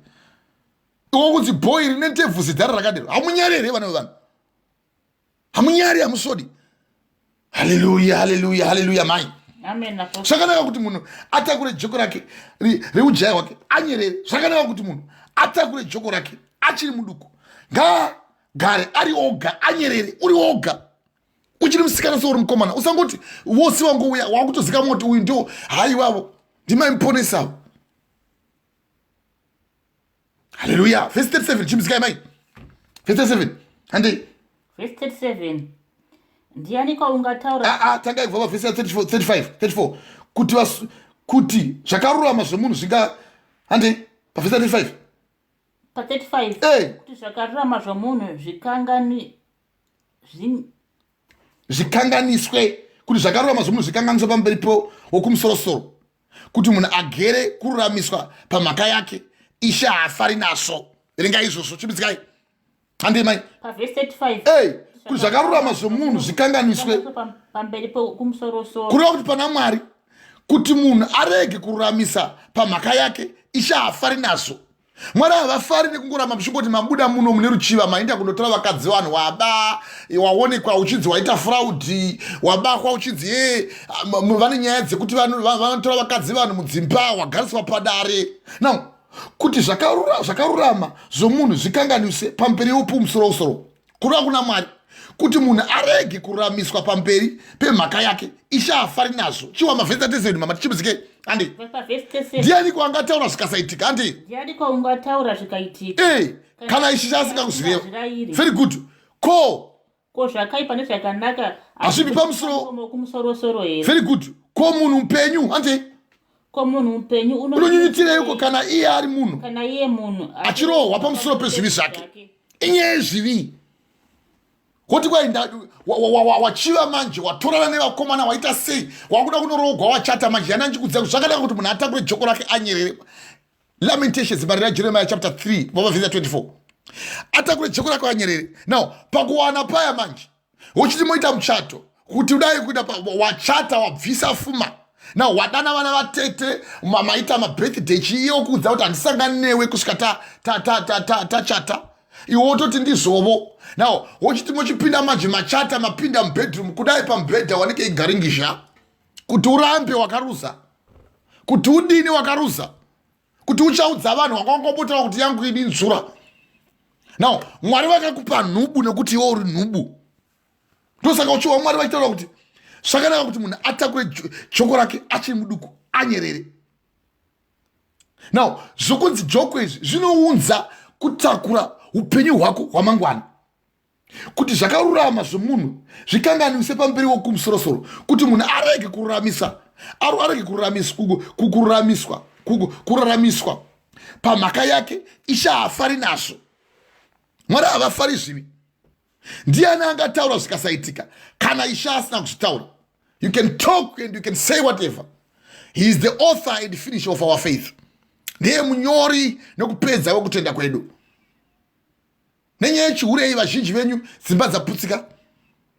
Iwo kunzi boy rine ndebvu zidhara rakadero. Hamunyari here vana vevanhu? Hamunyari, hamusodi. Haleluya, haleluya, haleluya mai. Zvakanaka kuti munhu atakure joko rake reujaya hwake anyerere. Zvakanaka kuti munhu atakure joko rake achiri muduku. Ngaagare ari oga anyerere. Uri oga uchiri musikana seuri mukomana, usangoti vose vangouya wakutozikamwa kuti uyu ndio haiwavo ndimaimuponesavo. Haleluya. Verse 37, chimbizikai mai. Verse 37. Handei. Verse 37. Ndiani kwaungataura? Tangai kubva pavhesi ya 34, 35, 34. Kuti kuti zvakarurama zvemunhu zvinga, handei pavhesi ya 35. Pa 35. Kuti zvakarurama zvomunhu zvikanganiswe, kuti zvakarurama zvomunhu zvikanganiswe pamberi pewokumusorosoro, kuti munhu agere kururamiswa pamhaka yake, Ishe haafari nazvo. Verengai izvozvo, chimbidzikai. Handei mai. Pavhesi 35. Kuti zvakarurama zvomunhu zvikanganiswe pamberi pekumusorosoro, kureva kuti pana Mwari, kuti munhu arege kururamisa pamhaka yake, Ishe haafari nazvo. Mwari havafari nekungoramba muchingoti mabuda muno mune ruchiva, maenda kundotora vakadzi vanhu, waba waonekwa uchinzi waita fraudi, wabakwa uchinzi ye vane nyaya dzekuti vanotora vakadzi vanhu mudzimba, wagariswa padare. Now kuti zvakarurama zvomunhu zvikanganise pamberi yopumusoro-soro, kureva kuna Mwari, kuti munhu arege kururamiswa pamberi pemhaka yake, Ishe haafari nazvo. Chiwa mavhesi 37 mama, tichibuzike. Handi. Ndiani kwaangataura zvikasaitika? Handi. Ndiani kwaungataura zvikaitika? Kana Ishe asingakuzvireva. Very good. Ko Ko zvakaipa nezvakanaka Hazvibvi pamusoro kumusorosoro here? Very good. Ko munhu mupenyu hanti? Ko munhu mupenyu unonyunyutireiko kana iye ari munhu? Kana iye munhu achirohwa pamusoro pezvivi zvake. Inyaya yezvivi. Woti kwai wachiva manje watorana nevakomana waita sei wakuda kunoroogwa wachata manje yana ndikuudza kuti zvakanaka kuti munhu atakure joko rake anyerere. Lamentations marira Jeremiah chapter 3 vava verse 24. Atakure joko rake anyerere. Now pakuwana paya manje wochiti moita muchato kuti udai kuita wachata wabvisa fuma now wadana vana vatete maita mabirthday chiiye wokuudza kuti handisangani newe kusvika tachata iwe wototi ndizvovo now wochiti mochipinda manje machata mapinda mubedroom kudai pamubhedha wanike igaringizha kuti urambe wakaruza kuti udini wakaruza kuti uchaudza vanhu wanga wangobotaura kuti yangu ini nzura now Mwari vakakupa nhubu nekuti iwe uri nhubu. Ndosaka uchiwa Mwari vachitaura kuti zvakanaka kuti munhu atakure joko rake achiri muduku anyerere. Now zvokunzi joko izvi zvinounza kutakura upenyu hwako hwamangwana, kuti zvakarurama zvomunhu zvikanganise pamberi wokumusorosoro, kuti munhu arege kururamisa, arege kururamiswa, kuraramiswa pamhaka yake. Ishe haafari nazvo. Mwari havafari zvivi. Ndiani angataura zvikasaitika kana Ishe asina kuzvitaura? You can talk and you can say whatever. He is the author and finisher of our faith. Ndiye munyori nekupedza wekutenda kwedu. Nenyaya yechiurei vazhinji venyu dzimba dzaputsika.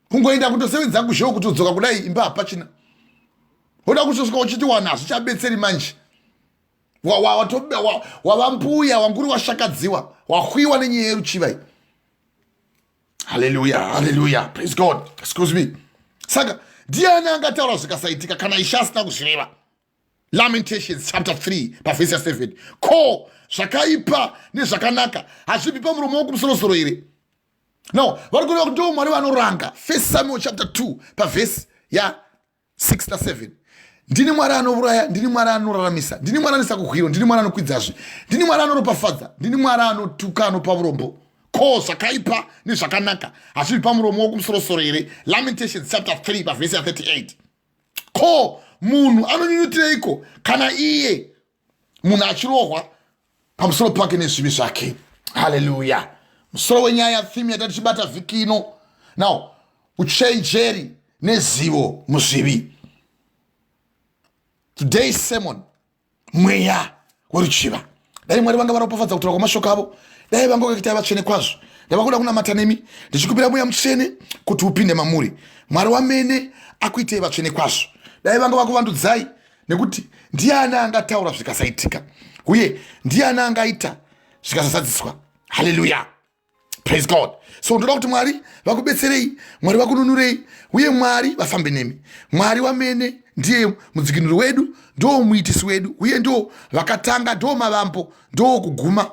Kungoenda kundosevenza kuzhewo kuti udzoka kudai imba hapachina. Woda kutosvika uchiti wana hazvichabetseri manje. Wava mbuya wanguri washakadziwa wahwiwa nenyaya yeruchiva iyi. Haleluya, haleluya, praise God. Excuse me. Saka ndiani angataura zvikasaitika kana Ishe asina kuzvireva? Lamentations chapter 3 pavhesi ya 7. Ko zvakaipa nezvakanaka hazvibvi pamuromo wokumusorosoro here? No, vari kureva kuti ndivo Mwari vanoranga. 1 Samuel chapter 2 pavhesi ya 6 na 7. Ndini Mwari anouraya, ndini Mwari anoraramisa, ndini Mwari anoisa kuhwiro, ndini Mwari anokwidzazve, ndini Mwari anoropafadza, ndini Mwari anotuka anopa urombo. Ko zvakaipa nezvakanaka hazvibvi pamuromo wokumusorosoro here? Lamentations chapter 3 pavhesi ya 38. Ko munhu anonyunyutireiko kana iye munhu achirohwa pamusoro pake nezvivi zvake? Haleluya. Musoro wenyaya theme yatati tichibata vhiki ino now, uchenjeri nezivo muzvivi. Today's sermon, mweya weruchiva. Dai Mwari vanga varopafadza kutaura kwamashoko avo. Dai vanga vakaita vatsvene kwazvo. Ndava kuda kunamata nemi ndichikumbira mweya mutsvene kuti upinde mamuri. Mwari wamene akuitei vatsvene kwazvo. Dai vanga vakuvandudzai, nekuti ndiani angataura zvikasaitika, uye ndiani angaita zvikasazadziswa? Haleluya, praise God. So ndoda kuti Mwari vakubetserei, Mwari vakununurei, uye Mwari vafambe nemi. Mwari wamene ndiye mudzikinuri wedu, ndo muitisi wedu, uye ndo vakatanga, ndo mavambo, ndo kuguma.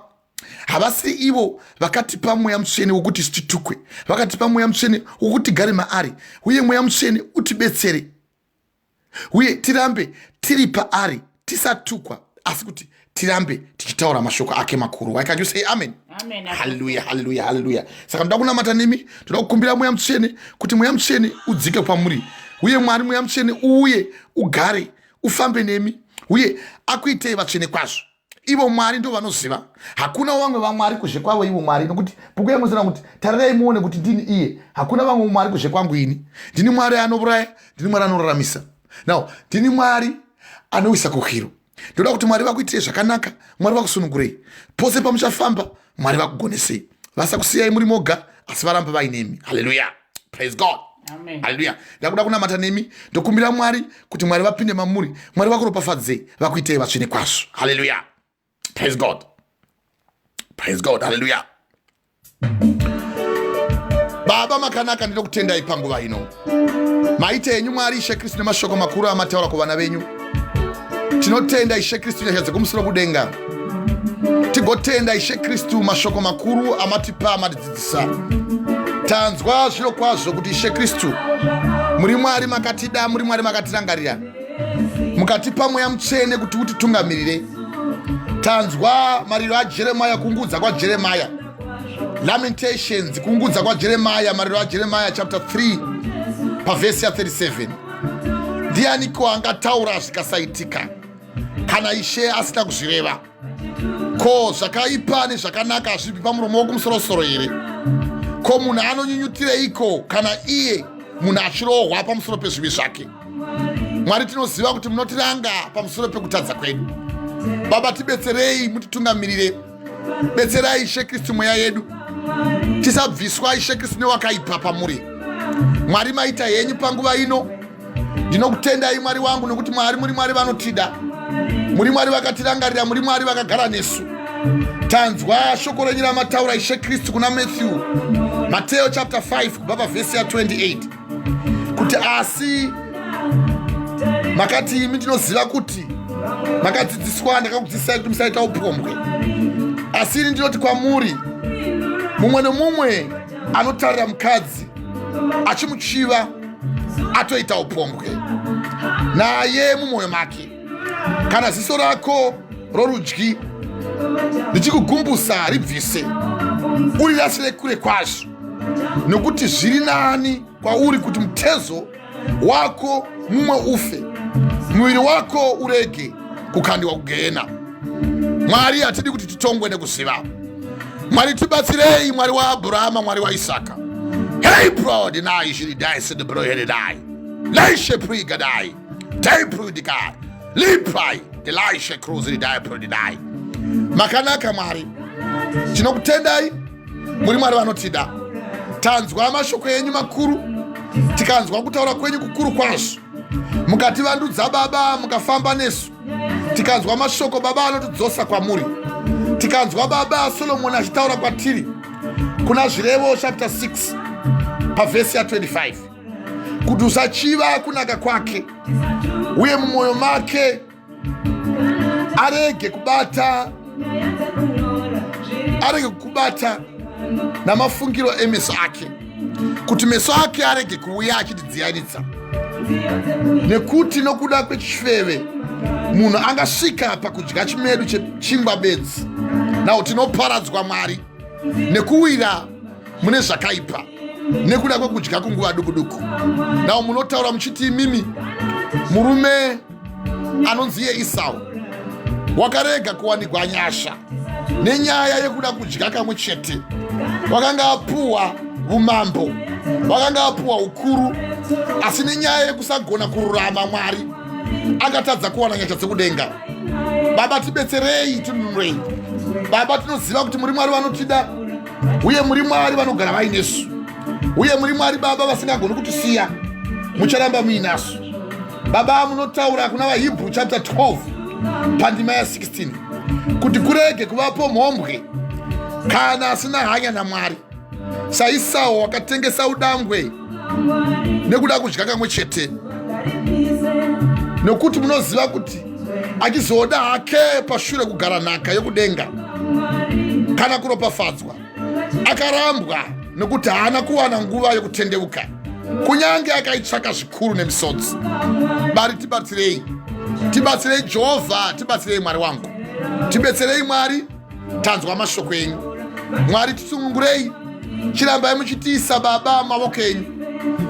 Havasi ivo vakatipa mweya mutsvene wokuti titukwe, vakatipa mweya mutsvene wokuti tigare maari, uye mweya mutsvene utibetsere uye tirambe tiri paari, tisatukwa, asi kuti tirambe tichitaura mashoko ake makuru. Why can't you say amen? Amen. Haleluya, haleluya, haleluya. Saka ndoda kunamata nemi, ndoda kukumbira mweya mutsvene kuti mweya mutsvene udzike kwamuri, uye Mwari mweya mutsvene uuye ugare ufambe nemi, uye akuitei vatsvene kwazvo. Ivo Mwari ndo vanoziva, hakuna vamwe vamwari kuzhe kwavo ivo Mwari, nokuti bhuku yangu zina kuti tarirai muone kuti ndini iye, hakuna vamwe mwari kuzhe kwangu ini. Ndini Mwari anouraya, ndini Mwari anoraramisa. Now ndini Mwari anowisa kuhwiro. Ndoda kuti Mwari vakuitirei zvakanaka, Mwari vakusunungurei pose pamuchafamba, Mwari vakugonesei, vasakusiyai muri moga, asi varambe vainemi. Haleluya, praise God. Amen. Haleluya. Ndakuda kunamata nemi, ndokumbira Mwari kuti Mwari vapinde mamuri, Mwari vakuropafadzei, vakuitei vatsvene kwazvo. Haleluya, praise God, praise God. Haleluya. Baba makanaka, ndinokutendai panguva ino. Maita enyu Mwari Ishe Kristu nemashoko makuru amataura kuvana venyu. Tinotenda Ishe Kristu nyasha dzekumusoro kudenga. Tigotenda Ishe Kristu mashoko makuru amatipa, amatidzidzisa. Tanzwa zviro kwazvo kuti Ishe Kristu muri Mwari makatida, muri Mwari makatirangarira, mukatipa mweya mutsvene kuti utitungamirire. Tanzwa mariro aJeremaya, kungudza kwaJeremaya, Lamentations, kungudza kwaJeremaya, mariro aJeremaya chapter 3. pavhesi ya 37. Ndianiko angataura zvikasaitika kana Ishe asina kuzvireva? Ko zvakaipa nezvakanaka hazvibvi pamuromo wokumusorosoro here? Ko munhu anonyunyutireiko kana iye munhu achirohwa pamusoro pezvivi zvake? Mwari, tinoziva kuti munotiranga pamusoro pekutadza kwedu. Baba, tibetserei, mutitungamirire. Betserai Ishe Kristu mweya yedu, tisabviswa Ishe Kristu newakaipa pamuri. Mwari, maita henyu panguva ino. Ndinokutendai Mwari wangu, nokuti Mwari muri Mwari vanotida, muri Mwari vakatirangarira, muri Mwari vakagara nesu. Tanzwa shoko renyu ramataura Ishe Kristu kuna Matthew, Mateo chapter 5 kubva pavhesi ya 28, kuti asi makati imi ndinoziva kuti makadzidziswa, ndakakudzidzisai kuti musaita upombwe, asi ini ndinoti kwamuri, mumwe nomumwe anotarira mukadzi achimuchiva atoita upombwe naye mumwoyo make. Kana ziso rako rorudyi richikugumbusa, ribvise urirasire kure kwazvo, nokuti zviri nani kwauri kuti mutezo wako mumwe ufe, muviri wako urege kukandiwa kugehena. Mwari, hatidi kuti titongwe nekuziva. Mwari, tibatsirei. Mwari waAbhurahama, Mwari waIsaka, hei prod nai zviridai sedebroheredai laishe prigadai daiprudika liprai delaishe cruzidai prudidai. Makanaka Mwari, tinokutendai, muri Mwari vanotida. Tanzwa mashoko enyu makuru, tikanzwa kutaura kwenyu kukuru kwazvo, mukativandudza Baba, mukafamba nesu, tikanzwa mashoko Baba anotidzosa kwamuri. Tikanzwa Baba Solomoni achitaura kwatiri kuna Zvirevo chapter 6 pavhesi ya 25, kuti usachiva kunaka kwake, uye mumwoyo make arege kubata, arege kukubata namafungiro emeso ake, kuti meso ake arege kuuya achitidziyanidza. Nekuti nokuda kwechifeve munhu angasvika pakudya chimedu chechingwa bedzi. Nawo tinoparadzwa Mwari nekuwira mune zvakaipa nekuda kwekudya kunguva duku duku. Nawo munotaura muchiti imimi murume anonzi iye Isau wakarega kuwanigwa nyasha nenyaya yekuda kudya kamwe chete. Wakanga apuwa umambo, wakanga apuwa ukuru, asi nenyaya yekusagona kururama Mwari akatadza kuwana nyasha dzekudenga. Baba, tibetserei, tinunurei. Baba, tinoziva kuti muri Mwari vanotida, uye muri Mwari vanogara vainesu, uye muri Mwari Baba vasingagoni kutisiya, mucharamba muinasu. Baba, munotaura kuna vaHibrew chapter 12 pandima ya 16 kuti kurege kuvapo mhombwe kana asina hanya naMwari, saIsau wakatengesa udangwe nekuda kudya kamwe chete. Nokuti munoziva kuti achizoda hake pashure kugara nhaka yokudenga kana kuropafadzwa, akarambwa nokuti haana kuwana nguva yokutendeuka, kunyange akaitsvaka zvikuru nemisodzi. Bari, tibatsirei, tibatsirei Jehovha, tibatsirei Mwari wangu, tibetserei Mwari. Tanzwa mashoko enyu Mwari, tisunungurei. Chirambai muchitiisa Baba mavoko enyu,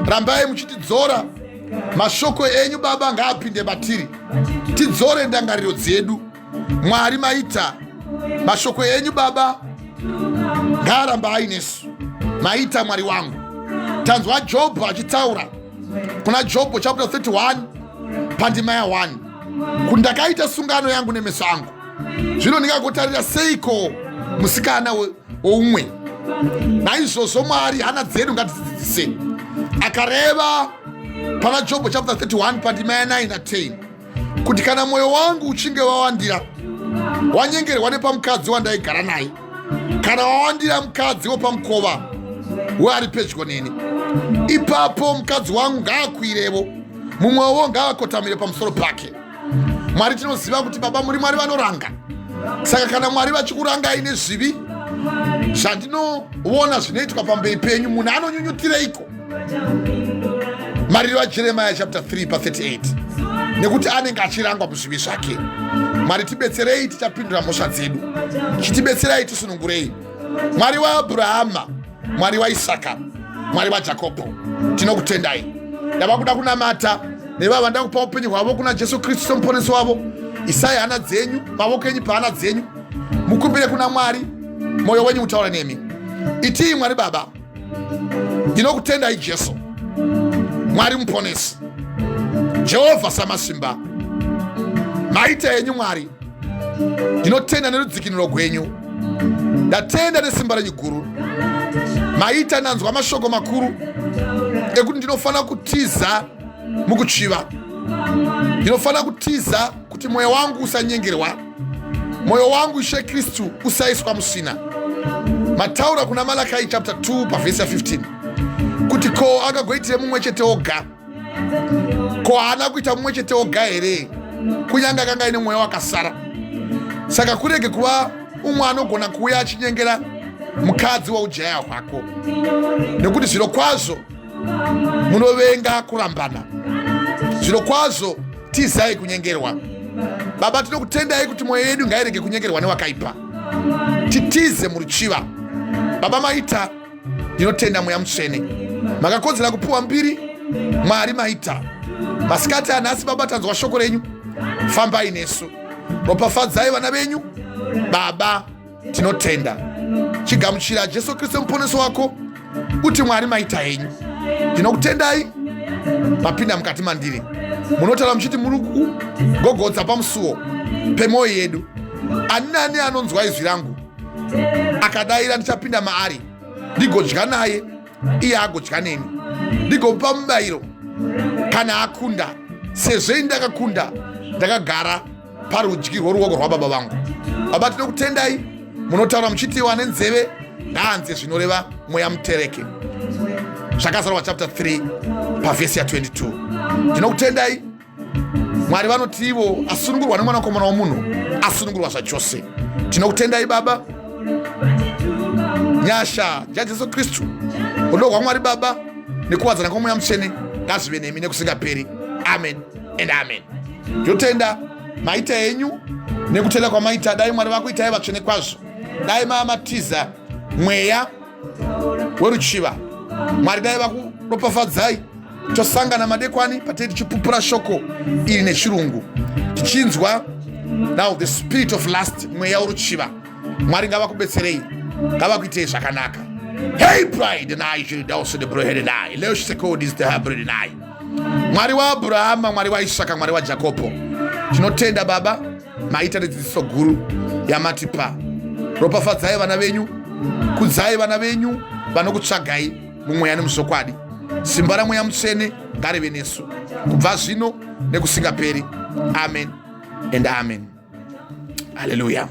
rambai muchitidzora. Mashoko enyu Baba ngaapinde matiri, tidzore ndangariro dzedu. Mwari, maita mashoko enyu Baba ngaaramba ainesu. Maita Mwari wangu. Tanzwa Jobho achitaura kuna Jobho chapter 31 pandima ya 1, kuti ndakaita sungano yangu nemeso angu, zvino ndingagotarira seiko musikana woumwe? Naizvozvo Mwari, hana dzedu ngatidzidzise. Akareva pana Jobho chapter 31 pandima ya 9 na 10 kuti kana mwoyo wangu uchinge wawandira, wanyengerwa nepamukadzi wandaigara naye, kana wawandira mukadzi wopamukova weari pedyo neni, ipapo mukadzi wangu ngaakwirevo, mumwewo ngaakotamire pamusoro pake. Mwari, tinoziva kuti Baba muri Mwari vanoranga. Saka kana Mwari vachikurangai nezvivi zvandinoona zvinoitwa pamberi penyu, munhu anonyunyutireiko? Mariro aJeremiah chapter 3 pa 38, nekuti anenge achirangwa muzvivi zvake. Mwari, tibetserei, tichapindura mhosva dzedu. Chitibetserai, tisunungurei. Mwari waAbhurahama, Mwari waIsaka, Mwari waJakobho, tinokutendai. Ndava kuda kunamata nevava vanoda kupa upenyu hwavo kuna Jesu Kristu somuponesi wavo. Isai hana dzenyu, mavoko enyu pahana dzenyu, mukumbire kuna Mwari, mwoyo wenyu utaure nemi. Itii, Mwari Baba, ndinokutendai Jesu, Mwari muponesi, Jehovha Samasimba, maita enyu Mwari. Ndinotenda nerudzikinuro gwenyu, ndatenda nesimba renyu guru. Maita ndanzwa mashoko makuru ekuti ndinofanira kutiza mukuchiva, ndinofanira kutiza kuti mwoyo wangu usanyengerwa, mwoyo wangu Ishe Kristu usaiswa musina. Mataura kuna Malakai chapter 2 pavhesi ya 15 kuti ko akagoitire mumwe chete oga, ko haana kuita mumwe chete oga here, kunyange akanga aine mweya wakasara? Saka kurege kuva umwe anogona kuuya achinyengera mukadzi waujaya hwako, nekuti zviro kwazvo munovenga kurambana, zviro kwazvo tizai kunyengerwa. Baba, tinokutendai kuti mwoyo yedu ngairege kunyengerwa newakaipa, titize muruchiva. Baba, maita, ndinotenda Mweya Mutsvene, makakodzera kupiwa mbiri. Mwari, maita masikati anhasi. Baba, tanzwa shoko renyu, fambai nesu, ropafadzai vana venyu. Baba, tinotenda. Chigamuchira Jesu Kristu muponesi wako, uti, Mwari, maita henyu, ndinokutendai, mapinda mukati mandiri. Munotaura muchiti muri kugogodza pamusuwo pemwoyo yedu. Ani nani anonzwa izwi rangu akadaira, ndichapinda maari, ndigodya naye, iye agodya neni. Ndigomupa mubayiro kana akunda, sezvo ini ndakakunda, ndakagara parudyi rworuoko rwababa vangu. Baba, tinokutendai. Munotaura muchiti wane nzeve ngaanze zvinoreva Mweya mutereke, Zvakazarwa chapter 3 pavhesi ya22. Ndinokutendai, Mwari. Vanoti ivo asunungurwa nemwanakomana womunhu asunungurwa zvachose. Tinokutendai, Baba. Nyasha jaJesu Kristu, rudo rwaMwari Baba nekuwadzana kwomweya Mutsvene ngazvive nemi nekusingaperi. Amen and amen. Ndinotenda, maita henyu nekutenda kwamaita. Dai Mwari vakuitai vatsvene kwazvo, dai mava matiza mweya weruchiva. Mwari dai vakuropafadzai. Tosangana madekwani patei tichipupura shoko iri nechirungu, tichinzwa now the spirit of lust, mweya weruchiva. Mwari ngavakubetserei, ngavakuitei zvakanaka. Hey pride and I should also the bread and I leosekodis the bread and I. Mwari waAbhurahama, Mwari waIsaka, Mwari waJakobho, tinotenda, Baba. Maita nedzidziso guru yamatipa. Ropafadzai vana venyu, kudzai vana venyu vanokutsvagai mumweya nemuzvokwadi. Simba raMweya Mutsvene ngarive nesu kubva zvino nekusingaperi. Amen and amen. Haleluya.